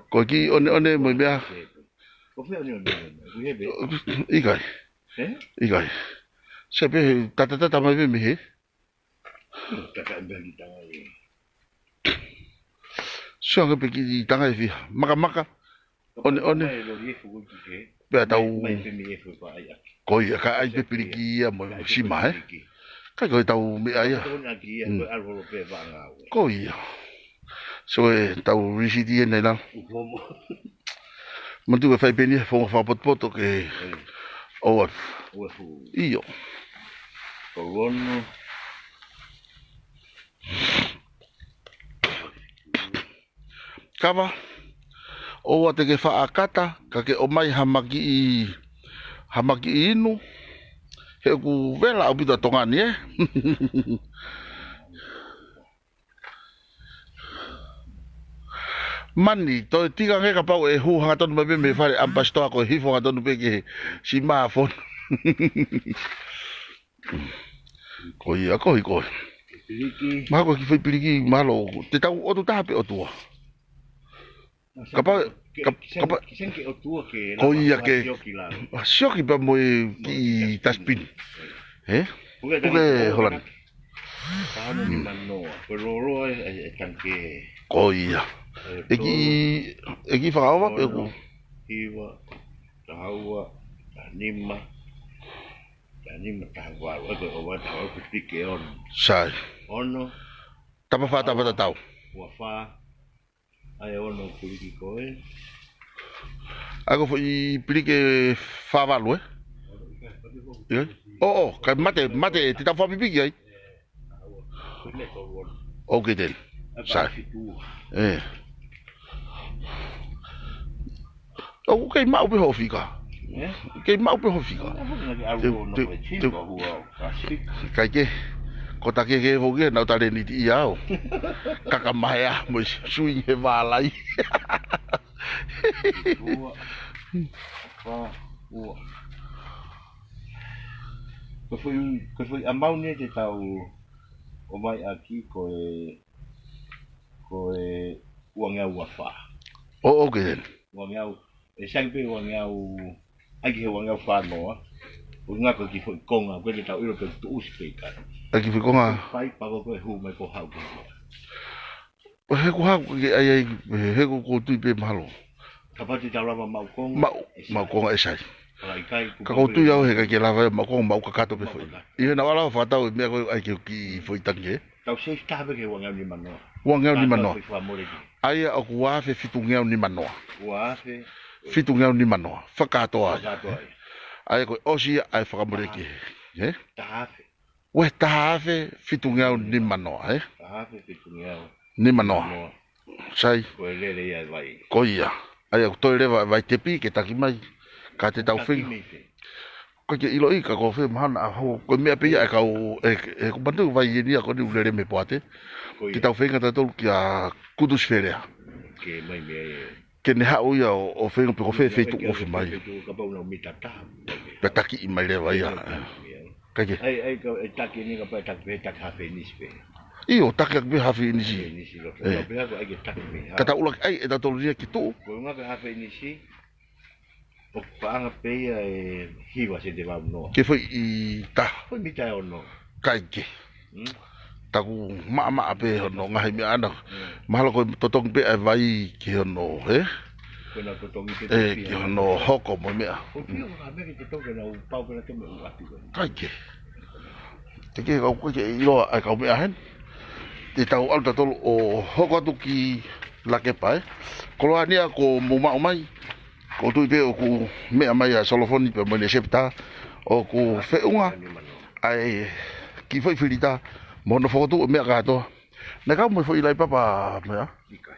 Ko e kiʻi ʻoneʻone mo e meʻa. Ko e fē ʻoneʻone? Ko e hē pē? ʻIkai. Ē? ʻIkai. Se pē he tatatata mai pē mei hē. Tata ʻi he kiʻi tanga ē. Sio ange pē kiʻi tanga ʻe fiha. Makamaka. ʻOneʻone. Pea tau. Ko ia, ka ʻai pē piliki ia mo e sima, ē? Ka ko e tau meʻa ia. Mm. Ko ia. So e tau risiti ē nei la. Manatu ke fai pē eni he founga fakapotopoto ke ʻoua. ʻIo. Kava, ʻoua te ke faʻa kata, ka ke ʻomai ha makiʻi, ha makiʻi inu, he ʻoku vela ʻaupito ʻa Tonga ni, ē? Mani, toe tika ange kapau ʻe hū hangatonu mai pē mei fale ʻamipasitoa ko e hifo hangatonu pē ki he sima fonu. Ko ia, ko ia, ko ia. Piliki. Mahalo ko e kiʻi foʻi piliki, mahalo, te tau ʻotu taha pē ʻotua. Kapau, kap-, kapau. Ko ia ke. Sioki pea mo e kiʻi tasipini. Ē? Puke Holani. Taha nima noa. Ko e lōloa e, e, e tangikē. Ko ia. E ʻEiki, tolu, ʻEiki fakaova pe ono, ʻoku hiva, taha ua, taha nima, taha nima, taha valu. ʻA ia ko e ʻova taha valu ko e piliki ʻe ono. Sai. Ono. Tapa fā, tapa tatau. Ua fā. ʻA ia ʻoku piliki ko ē. ʻA ia ko e foʻi piliki ʻe fā valu, ē? ʻIo. ʻO, ʻo, kae mate, mate, te tau fakapipiki ai. ʻOku ke teni. Sai. ʻE. ʻOku kei maʻu pē hoʻo fika. ʻE? Kei maʻu pē hoʻo fika. Te, te, te, ʻikai ke, ko ta ke ke foki, nau talēniti ia au. Kaka maea mo e swing he vālai. Ua, fā, ua. Ko e foʻi, ko e foʻi amount ē te tau ʻomai ʻaki ko e, ko e uangeau ua fā. ʻO, ʻoku ke teni. Uangeau, ʻe sai pē uangeau, ʻai ki he uangeau fā noa. ʻUhinga ko e kiʻi foʻi konga, ko e te tau ʻilo pe tuʻusi pe ʻikai. ʻAi ki he foʻi konga. Fai pako ko e hū mai ko haʻu ki he. He ko haʻu ke ʻai ai, he ko ʻoku ou tui pē mahalo. Kapau te tau lava maʻu konga, maʻu, ʻe sai. Maʻu konga ʻe sai. Ka ʻikai, ka ʻoku ou tui au he ʻikai ke lava maʻu konga, maʻu kakato pē foʻi. Maʻu kakato. ʻI heʻenau ʻalu ʻo fakatau e meʻa ko ē ʻai ki he kiʻi foʻi tangikē. Tau save taha pē ki he uangeau nima noa. Uangeau nima noa. Kātoa e foʻi fakamoleki. ʻA ia ʻoku ua afe fitungeau nima noa. Ua afe. Fitungeau nima noa. Fakakātoa ia. Fakakātoa ia. ʻA ia ko e ʻosi ia ʻa e fakamoleki. Taha afe. Ē? Taha afe. Ua taha afe fitungeau nima noa, ē? Taha afe fitungeau. Nima noa. Nima noa. Sai. Ko e lele ia e vai. Ko ia. ʻA ia, ʻoku toe leva e vai tepi ke taki mai. Ka te tau feinga. Taki mai pē. Ko e ke ʻiloʻi ka ko fē mahana ʻa hau. Ko e meʻa pē ia ʻa e kau, ʻe, ʻe, ko e manatu vai eni ia ko eni ʻoku lele mei Poate. Ko ia. Te tau feinga tautolu kia Kutusi Felea. Ke mai meʻa ia. Ke ne haʻu ia ʻo, ʻo feinga pe ko fē feituʻu ʻoku ofi mai. Feituʻu kapau ʻoku nau mita taha. Pea takiʻi mai leva ia. Pea takiʻi mai ia. Kae kehe. ʻAi, ʻai, ka, ʻe taki ni kapau ʻe taki pē, taki hafe ʻinisi pē. ʻIo, taki ʻaki pē hafe ʻinisi. Hafe ʻinisi loto. ʻE. Ka pehē ko e ʻai ke taki pē, ha? Ka tau ʻuluaki ʻai ʻe tautolu ia ki tuʻu. Ko e ʻuhinga pē hafe ʻinisi. ʻOku paʻanga pē ia ʻe hiva sēniti ʻe valu noa. Ki he foʻi taha. Foʻi mita ʻe ono. Kae kehe. Hmm? Taku maʻamaʻa pē hono ngaahi meʻa ʻana. Hmm. Mahalo ko e totongi pē ʻa e vai ki hono, ē? Ko ʻena totongi pē. ʻE, ki hono hoko mo e meʻa. Ko e pio ka meke totongi na u pau pē na ke me u atu. Kae kehe. Te ke kau koe ke ʻiloa ʻa e kau meʻa heni. Te tau ʻalu tautolu ʻo hoko atu ki Lakepa, ē? Koloa ni ʻa ko mou maʻu mai. ʻOku ou tui pē ʻoku meʻa mai ʻa Solofoni pea mo ʻene sepitā ʻoku feʻunga ʻa e kiʻi foʻi filita mo hono fokotuʻu e meʻa kātoa. Naʻe kau mo e foʻi laʻi papa meʻa? ʻIkai.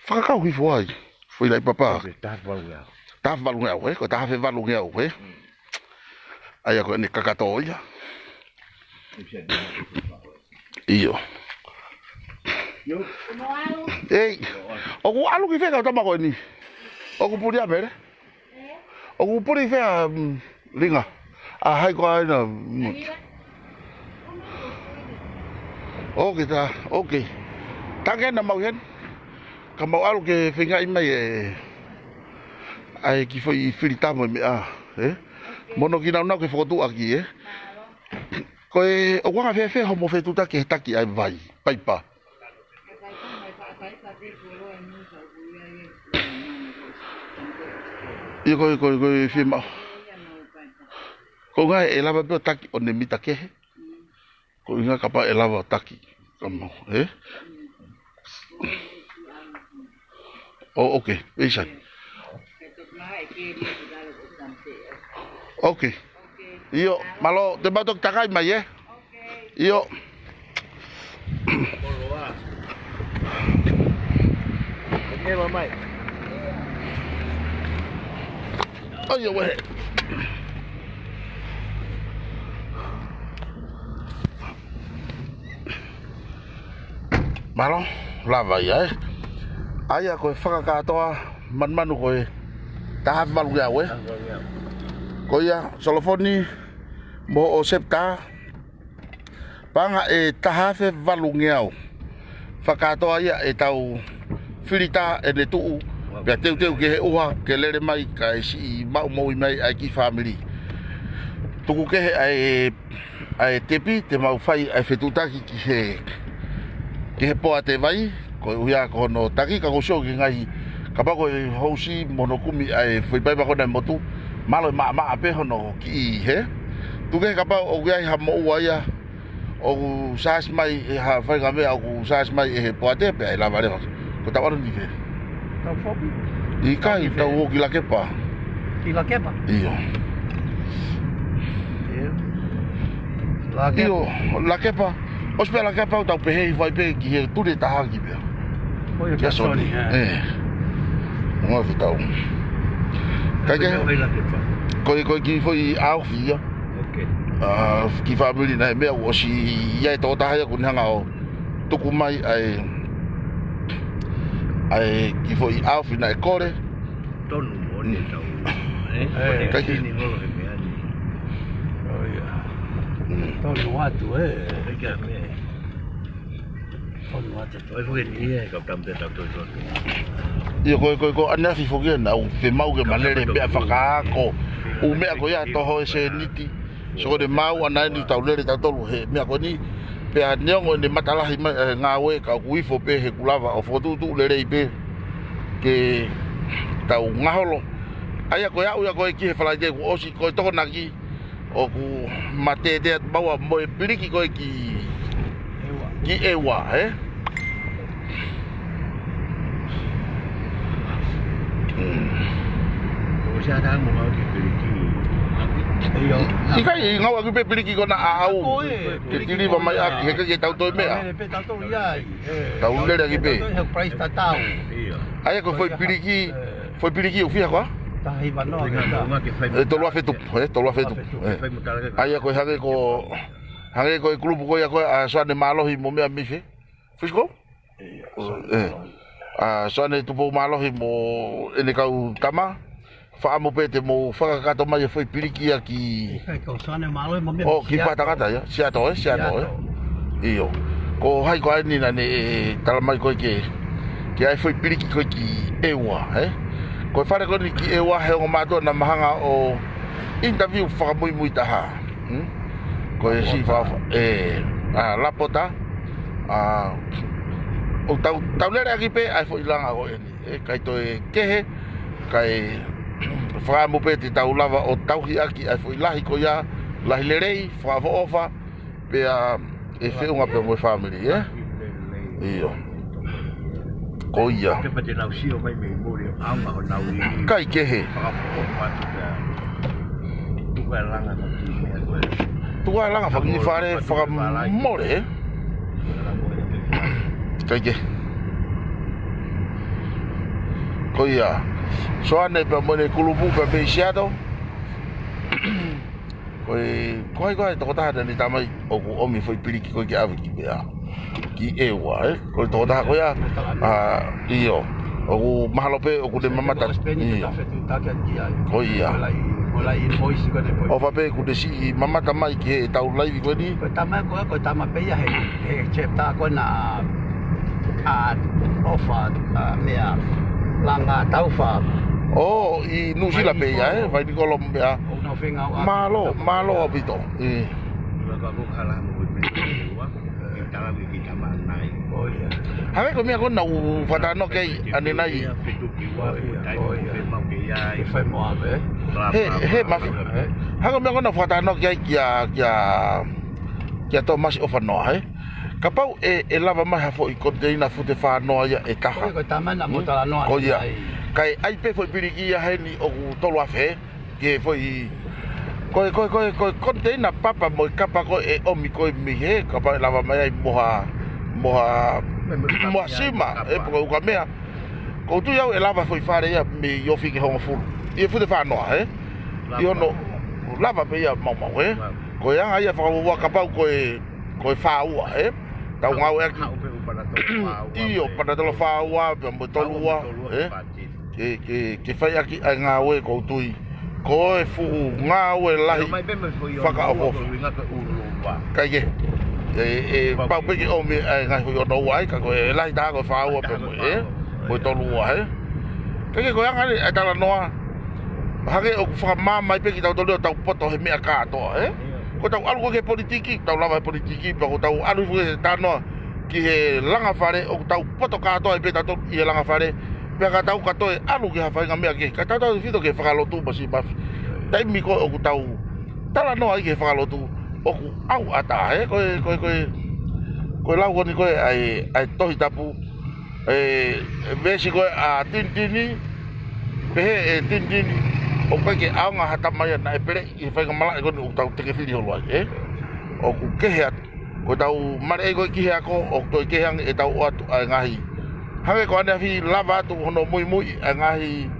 Fakakau hifo ai. Foʻi laʻi papa. Ko e taha afe valungeau. Taha afe valungeau, ē? Ko e taha afe valungeau, ē? Mm. ʻA ia ko ʻene kakato ia. ʻIo. ʻIo. Ei, ʻoku ʻalu ki fē kau tama ko eni? ʻOku puli ʻa Mele? ʻOku puli fē ʻa, mm, Linga? ʻA hai ko ā ʻena, mm. ʻOkei tā, ʻokei. Tangi ʻena mau heni. Ka mau ʻalu ke feingaʻi mai e, ʻa e kiʻi foʻi filita mo e meʻa, ē? Mo hono kinaunau ke fokotuʻu ʻaki, ē? Ko e, ʻoku anga fēfē hoʻomo fetuʻutaki he taki ʻa e vai, paipa? ʻIo ko e, ko e, ko e fiemaʻu. Ko e ʻuhinga ʻe lava pē ʻo taki ʻo ne mita kehe. Ko e ʻuhinga kapau ʻe lava ʻo taki. Ka mau, ē? ʻO, ʻokei, ʻe sai. ʻOkei. ʻIo, mālō, te mau toki takai mai, ē? ʻIo. ʻAi, ʻio, ē. Mālō, lava ia, ē. ʻA ia ko e fakakātoa manumanu ko e taha afe valungeau, ē. Ko ia, Solofoni, mo hoʻo sepitā, paʻanga ʻe taha afe valungeau. Fakakātoa ia ʻetau filita ʻene tuʻu, pea teuteu ki he ʻuha, ke lele mai, kae siʻi maʻu moʻui mai ʻa e kiʻi fāmili. Tuku kehe ʻa e, ʻa e tepi, te mau fai ʻa e fetuʻutaki ki he, ki he poate vai, koeʻuhi ko hono taki, ka ʻoku ou sio ki he ngaahi, kapau ko e housi mo hono kumi ʻa e foʻi paipa ko ena ʻa e motu, mahalo ʻe maʻamaʻa pē hono kiʻi hē. Tuku kehe kapau ʻoku ʻi ai ha moʻua ia, ʻoku saasi mai ʻe ha faʻahinga meʻa ʻoku saasi mai ʻe he poate pea ʻe lava leva. Ko tau ʻalu ni fē? Tau foki? ʻIkai, tau ō ki Lakepa. Ki Lakepa? ʻIo. ʻIo. Lakepa. ʻIo, Lakepa. ʻOsi pē Lakepa ʻoku tau pehē hifo ai pē ki he tuli taha ki pea. ʻO ia kia Soni, ē. Ngā ki tau. Kai ke? Ko e, ko e kiʻi foʻi ʻaofi ia. ʻA, kiʻi fāmili naʻe meʻa ʻosi ia e tokotaha ia kuo ne hanga ʻo tuku mai ʻa e, ʻa e kiʻi foʻi ʻaofi naʻe kole. Tonu mo ne tau. Kai ke? Tonu atu, ē. Tonu atu. ʻIo, ko e, ko e, ko ʻaneafi foki ena, ʻoku fiemaʻu ke ma lele meʻa fakaako. ʻOku meʻa ko ia toho e sēniti. So ko ʻene maʻu ʻana eni tau lele tautolu he meʻa ko eni. Pea neongo ʻene matalahi mai e ngāue ka ʻoku ifo pē he ʻoku lava ʻo fokotuʻutuʻu lelei pē ke tau ngaholo. ʻA ia ko e aʻu ia ko e ki he Falaite kuo ʻosi ko e Tokonaki. ʻOku ma tētē atu maua mo e piliki ko e ki, ki ʻEua, ē? ʻIkai, ʻi ngāueʻaki pē piliki ko ena ʻaʻau. Ke tiliva mai ʻaki, he ʻikai ke tau toe meʻa. Tau lele ʻaki pē. ʻA ia ko e foʻi piliki, foʻi piliki ʻoku fiha koā? Taha hiva noa. ʻE, tolu afe tupu, ē, tolu afe tupu. ʻA ia ko e hangē ko, hangē ko e kulupu ko ia ko ē ʻa Soane Mālohi mo meʻa mei fē? Frisco? ʻIa, ʻa Soane Tupou Mālohi mo ʻene kau tama. Fakaʻamu pē te mou fakakakato mai e foʻi piliki ia ki, ʻo ki Pātangata ia, Siato ē, Siato ē. ʻIo. Ko hai ko eni naʻa ne tala mai ko e ke, ke ʻai foʻi piliki ko e ki ʻEua, ē? Ko e fale ko eni ki ʻEua he ongo mātuʻa naʻa ma hanga ʻo interview fakamuimui taha. Ko e siʻi fakaʻofa, ē, ʻa Lapota, ʻa, ʻoku tau, tau lele ʻaki pē ʻa e foʻi langa ko eni. ʻE, kai toe kehe, kai fakaʻamu pē te tau lava ʻo tauhi ʻaki ʻa e foʻi lahi ko ia, lahi lelei, fakaʻofoʻofa, pea ʻe feʻunga pea mo e fāmili, ē? ʻIo. Ko ia. Kai kehe. Tuku ā e langa fakakiʻi fale fakamole, ē? Kai kehe. Ko ia. Soane pea mo ʻene kulupu pea mei Siato. Ko e, ko hai ko e tokotaha naʻa ne tala mai ʻoku ʻomi foʻi piliki ko e ke ʻave ki meʻa. Ki ʻEua, ē? Ko e tokotaha ko ia, ʻa, ʻio. ʻOku mahalo pē, ʻoku ne mamata. ʻIo. Ko ia. ʻOfa pē ʻoku ne siʻi mamata mai ki heʻetau laivi ko eni. Ko e tama ko ē, ko e tama pē ia he, he chapter ko ena ʻa ʻOfa, ʻa meʻa, Langa Taufa. ʻO, ʻi Nuʻusila pē ia, ē? Vai ni kolo meʻa. Mālō, mālō ʻaupito. ʻE. Hangē ko e meʻa ko ena ʻoku fakatalanoa ki ai ʻanenai. He, he Mafi. Hangē ko e meʻa ko ena ʻoku fakatalanoa ki ai kia, kia, kia Tōmasi ʻOfanoa, ē? Kapau ʻe, ʻe lava mai ha foʻi koniteina fute fānoa ia ʻe taha. Ko ia. Kae ʻai pē foʻi piliki ia heni ʻoku tolu afe, ē? Ke foʻi, ko e, ko e, ko e, ko e koniteina papa mo e kapa ko ē ʻe ʻomi ko ē mei hē, kapau ʻe lava mai ai mo ha, mo ha, mo ha sima, ē, pe ko e ukamea. ʻOku ou tui au ʻe lava foʻi fale ia mei ofi ki he hongofulu. ʻI he fute fānoa, ē? ʻI hono, lava pē ia maumau, ē? Ko e anga ia fakaʻuakapau ko e, ko e fāua, ē? Tau ngāueʻaki. ʻIo, panatolo fāua, pea mo e tolu ua, ē? Ke, ke, ke fai ʻaki ʻa e ngāue ʻoku ou tui. Ko e fuʻu ngāue lahi fakaʻofoʻofa. Kai kehe. ʻE, ʻe pau pē ke ʻomi ʻa e ngaahi foʻi ono ua ai, ka ko e lahi taha ko e fāua pē mo e, ē? Mo e tolu ua, ē? Kai kehe ko e anga eni ʻa e talanoa. Hangē ʻoku fakamaama ai pē kitautolu ʻo tau poto he meʻa kātoa, ē? Ko ʻetau ʻalu ko ē ki he politiki, tau lava he politiki, pea ko ʻetau ʻalu hifo ki he talanoa ki he langa fale, ʻoku tau poto kātoa ai pē tautolu ʻi he langa fale, pea ka tau ka toe ʻalu ki ha faʻahinga meʻa kehe, ka tautautefito ki he fakalotu, Masiʻi Mafi. Taimi ko ē ʻoku tau talanoa ai ki he fakalotu, ʻoku ʻauʻata, ē? Ko e, ko e, ko e, ko e lau ko eni ko ē ʻa e, ʻa e Tohi Tapu, ʻe, ʻe veesi ko ē ʻa Tinitini, pehē ʻe Tinitini, ʻoku ʻikai ke ʻaonga ha tama ia naʻe peleʻi ʻi he faingamalaʻe ko eni ʻoku tau tekefili holo ai, ē? ʻOku kehe atu. Ko ʻetau maleʻei ko ē ki he ako, ʻoku toe kehe ange ʻetau ʻoatu ʻa e ngaahi. Hangē ko ʻaneafi lava atu hono muimui ʻa e ngaahi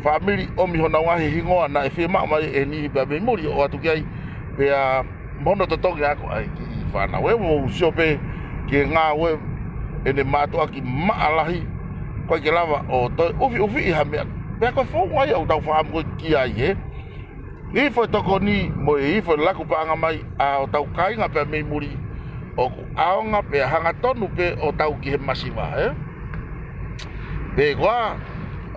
fāmili ʻomi honau ngaahi hingoa naʻe fiemaʻu mai ʻe he niʻihi pea mei muli ʻo ʻoatu ki ai, pea mo hono totongi ako ʻa e kiʻi fānau. ʻE, mou sio pē ki he ngāue ʻene mātuʻaki maʻa lahi, ʻoku ʻikai ke lava ʻo toe ʻufiʻufiʻi ha meʻa. Pea ko e founga ia ʻoku tau fakaʻamu ko ē ki ai, ē? Hifo e tokoni mo e hifo e laku paʻanga mai ʻa hotau kāinga pea mei muli, ʻoku ʻaonga pea hangatonu pē ʻo tau ki he masiva, ē? Pe ko e hā,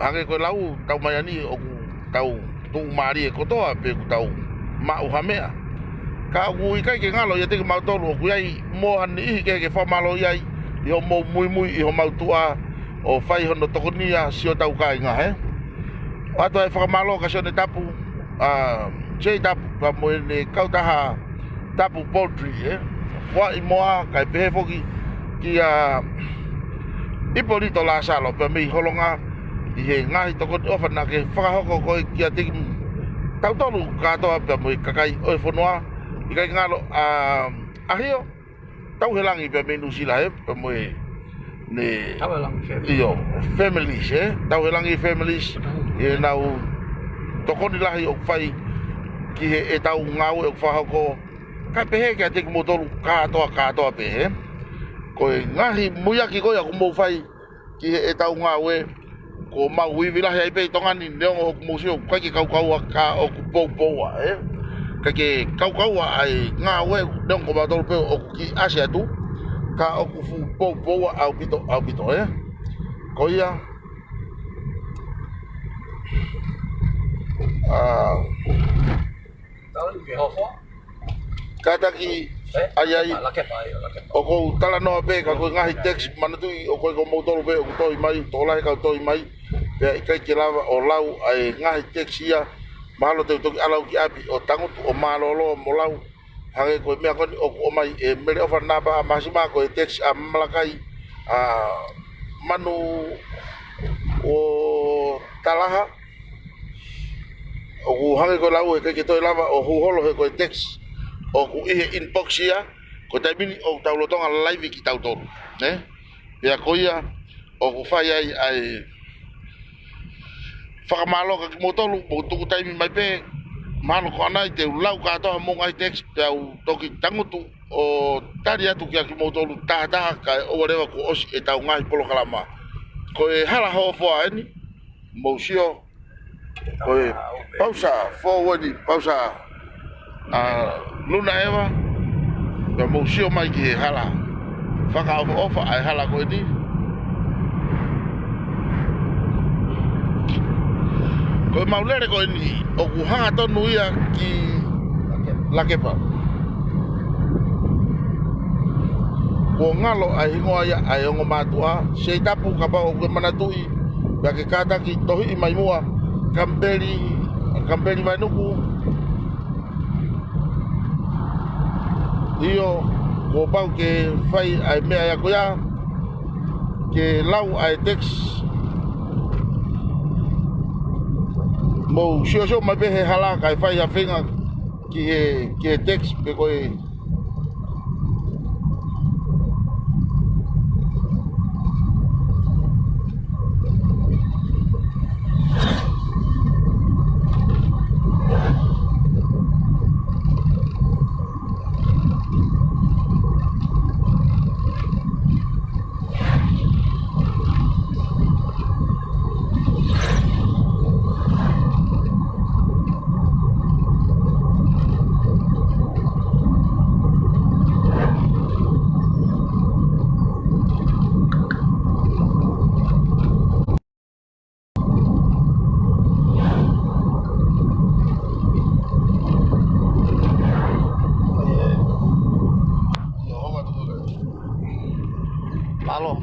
hangē ko e lau, tau mai ani ʻoku tau tuʻumālie kotoa pe ʻoku tau maʻu ha meʻa. Ka ʻoku ʻikai ke ngalo ʻiate kimautolu ʻoku ʻi ai mo ha niʻihi kehe ke fakamālō ai ʻi hoʻomou muimui ʻi homau tuʻa ʻo fai hono tokonia siʻotau kāinga, ē? ʻOatu e fakamālō kia Sione Tapu, ʻa, Jay Tapu, pea mo ʻene kautaha Tapu Poultry, ē? Foaʻi moa, kae pehē foki kia ʻIpolito Lāsalo, pea mei Holonga, ʻi he ngaahi tokoni ʻofa naʻa ke fakahoko ko ē kiate kitautolu kātoa pea mo e kakai ʻo e fonua, ʻikai ngalo ʻa, ʻa ʻAhio Tauhelangi pea mei Nuʻusila, ē, pea mo e, ne, Tauhelangi family. ʻIo, families, ē, Tauhelangi families, ʻenau tokoni lahi ʻoku fai ki he, ʻetau ngāue ʻoku fakahoko, kae pehē kiate kimoutolu kātoa, kātoa pē, ē. Ko e ngaahi muiaki ko ia ʻoku mou fai ki he, ʻetau ngāue, kuo mau ivi lahi ai pē ʻi Tonga ni, neongo ʻoku mou sio ʻoku ʻikai ke kaukaua ka ʻoku poupoua, ē? ʻIkai ke kaukaua ʻa e ngāue, neongo ko mautolu pē ʻoku kiʻi ʻasi atu, ka ʻoku fuʻu poupoua ʻaupito, ʻaupito, ē? Ko ia, ʻa, Tau ni ke hofo. Kātaki, ē? ʻAi, ʻai. Lakepa, ʻai, lakepa. ʻOku ou talanoa pē, ka ko e ngaahi tax, manatuʻi, ʻoku ʻikai ko moutolu pē ʻoku toi mai, tokolahi kau toi mai, pea ʻikai ke lava ʻo lau ʻa e ngaahi tax ia, mahalo te u toki ʻalu au ki ʻapi ʻo tangutu ʻo mālōlō mo lau, hangē ko e meʻa ko eni ʻoku ʻomai ʻe Mele ʻOfa Napa ʻa Masima, ko e tax ʻa Malakai, ʻa Manu ʻo Talaha, ʻoku hangē ko e lau ʻe ʻikai ke toe lava ʻo hū holo he ko e tax ʻoku ʻi he inbox ia, ko e taimi ni ʻoku tau lolotonga live kitautolu, ē? Pea ko ia ʻoku fai ai ʻa e fakamālō kia kimoutolu, mou tuku taimi mai pē, mahalo ko ʻanai te u lau kātoa homou ngaahi tax, pea u toki tangutu ʻo tali atu kia kimoutolu tahataha kae ʻoua leva kuo ʻosi ʻetau ngaahi polokalama. Ko e hala hoʻo foa eni, mou sio, ko e pausa, foʻou eni, pausa, ʻa Luna ʻEva, pea mou sio mai ki he hala. Fakaʻofoʻofa ʻa e hala ko eni. Ko e mau lele ko eni, ʻoku hangatonu ia ki Lakepa. Kuo ngalo ʻa e hingoa ia ʻa e ongo mātuʻa, Seitapu kapau ʻoku ke manatuʻi, pea ke kātaki tohiʻi mai muʻa, Kamipeli, Kamipeli Vainuku. ʻIo, kuo pau ke fai ʻa e meʻa ia ko ia, ke lau ʻa e tax. Mou siosio mai pē he hala kae fai ha feinga ki he, ki he tax pe ko e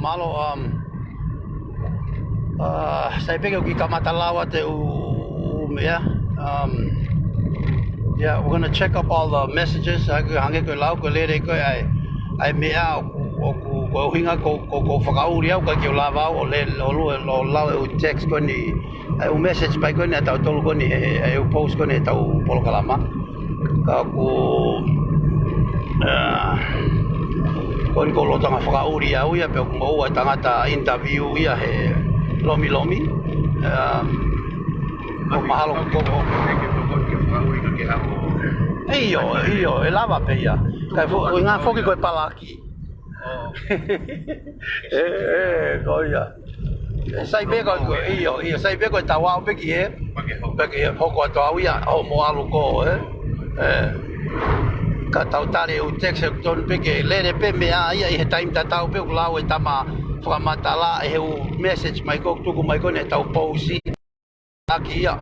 Mālō, um, uh, sai pē ke u kiʻi kamata lava ʻa e ʻū, ʻū meʻa. Um, yeah, we're gonna check up all the messages. Hangē ko e lau ko ē lele ko ē ʻa e, ʻa e meʻa ʻoku, ʻoku, ko e ʻuhinga ko, ko, ko e fakaʻuli au ka ke u lava au ʻo le, ʻo lue, ʻo lau e ʻū text ko eni, ʻa e ʻū message mai ko eni ʻa tautolu ko eni he, he, he ʻū post ko eni he ʻetau polokalama. Ka ʻoku, uh, ko eni ʻoku ou lolotonga fakaʻuli au ia pea ʻoku moʻua e tangata interview ia he Lomilomi. Um, ʻoku mahalo ko, ko, ʻIo, ʻio, ʻe lava pē ia. Ka ʻoku fo-, ʻuhinga foki ko e palaki. ʻE, ʻe, ko ia. Sai pē ko, ko, ʻio, ʻio, sai pē ko e tau aʻu pē ki he, pē ki he hoko atu au ia, ʻo mo ʻalu ko, ē? ʻE. Ka tau tali e ʻū text ʻoku tonu pē ke lele pē meʻa ia ʻi he taimi tatau pē ʻoku lau e tama fakamatala ʻe he ʻū message mai ko ē ʻoku tuku mai ko eni he ʻetau pousi. ʻAki ia.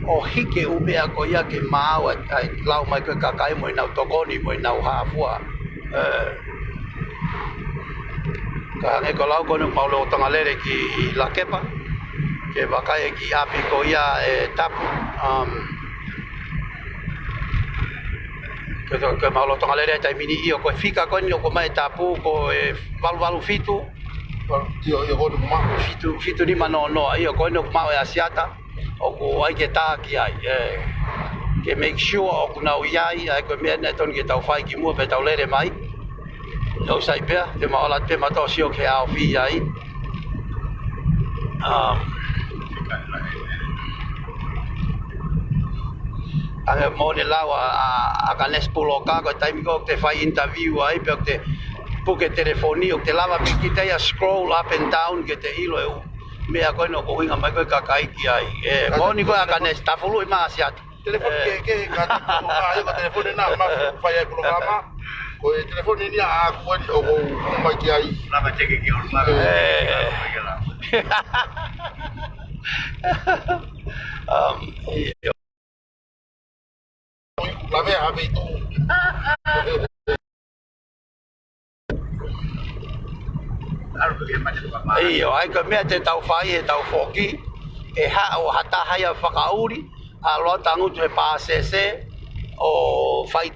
ʻO hiki e ʻū meʻa ko ia ke maau ʻa e, ʻa e lau mai ko ē kakai mo ʻenau tokoni, mo ʻenau hā fua. ʻE, ka hangē ko e lau ko eni ʻoku mau lolotonga lele ki Lakepa. Ke vakai e kiʻi ʻapi ko ia ʻe tapu. Um, ke, ke, ke mau lolotonga lele he taimi ni ʻio ko e fika ko eni ʻoku ʻomai ʻe tapu ko e valu valu fitu. ʻIo, ʻio, ko eni ʻoku maʻu. Fitu, fitu nima noa noa, ʻio, ko eni ʻoku maʻu ʻe ʻAsiata, ʻoku ʻai ke tā ki ai, ʻe, ke make sure ʻoku nau ʻi ai, ʻa ia ko e meʻa naʻe tonu ke tau fai ki muʻa pea tau lele mai. Tau sai pē, te mau ʻalu atu pē mautolu ʻo sio ki he ʻaofi ai. Um, Hangē ko e lau ʻa, ʻa, ʻa Kanesi Puloka, ko e taimi ko ē ʻoku te fai interview ai, pea ʻoku te puke telefoni, ʻoku te lava pē kita ia scroll up and down ke te ʻilo e ʻū meʻa ko eni ʻoku ʻuhinga mai ko ē kakai ki ai. ʻE, ko eni ko ē ʻa Kanesi, tafulu ʻi mai ʻAsiata. Telefoni ke, ke, ka, ka, ka telefoni na, ma, fai ai polokalama. Ko e telefoni ni ʻaʻaku eni ʻoku ou mai ki ai. Lava teke ki ʻolunga. ʻE. Um, ʻio. Lave a veitu. ʻIo, ʻa ia ko e meʻa te tau fai, he tau foki. ʻE haʻu ha taha ia fakaʻuli, ʻalu ʻo tangutu he pāsese, ʻo fai tā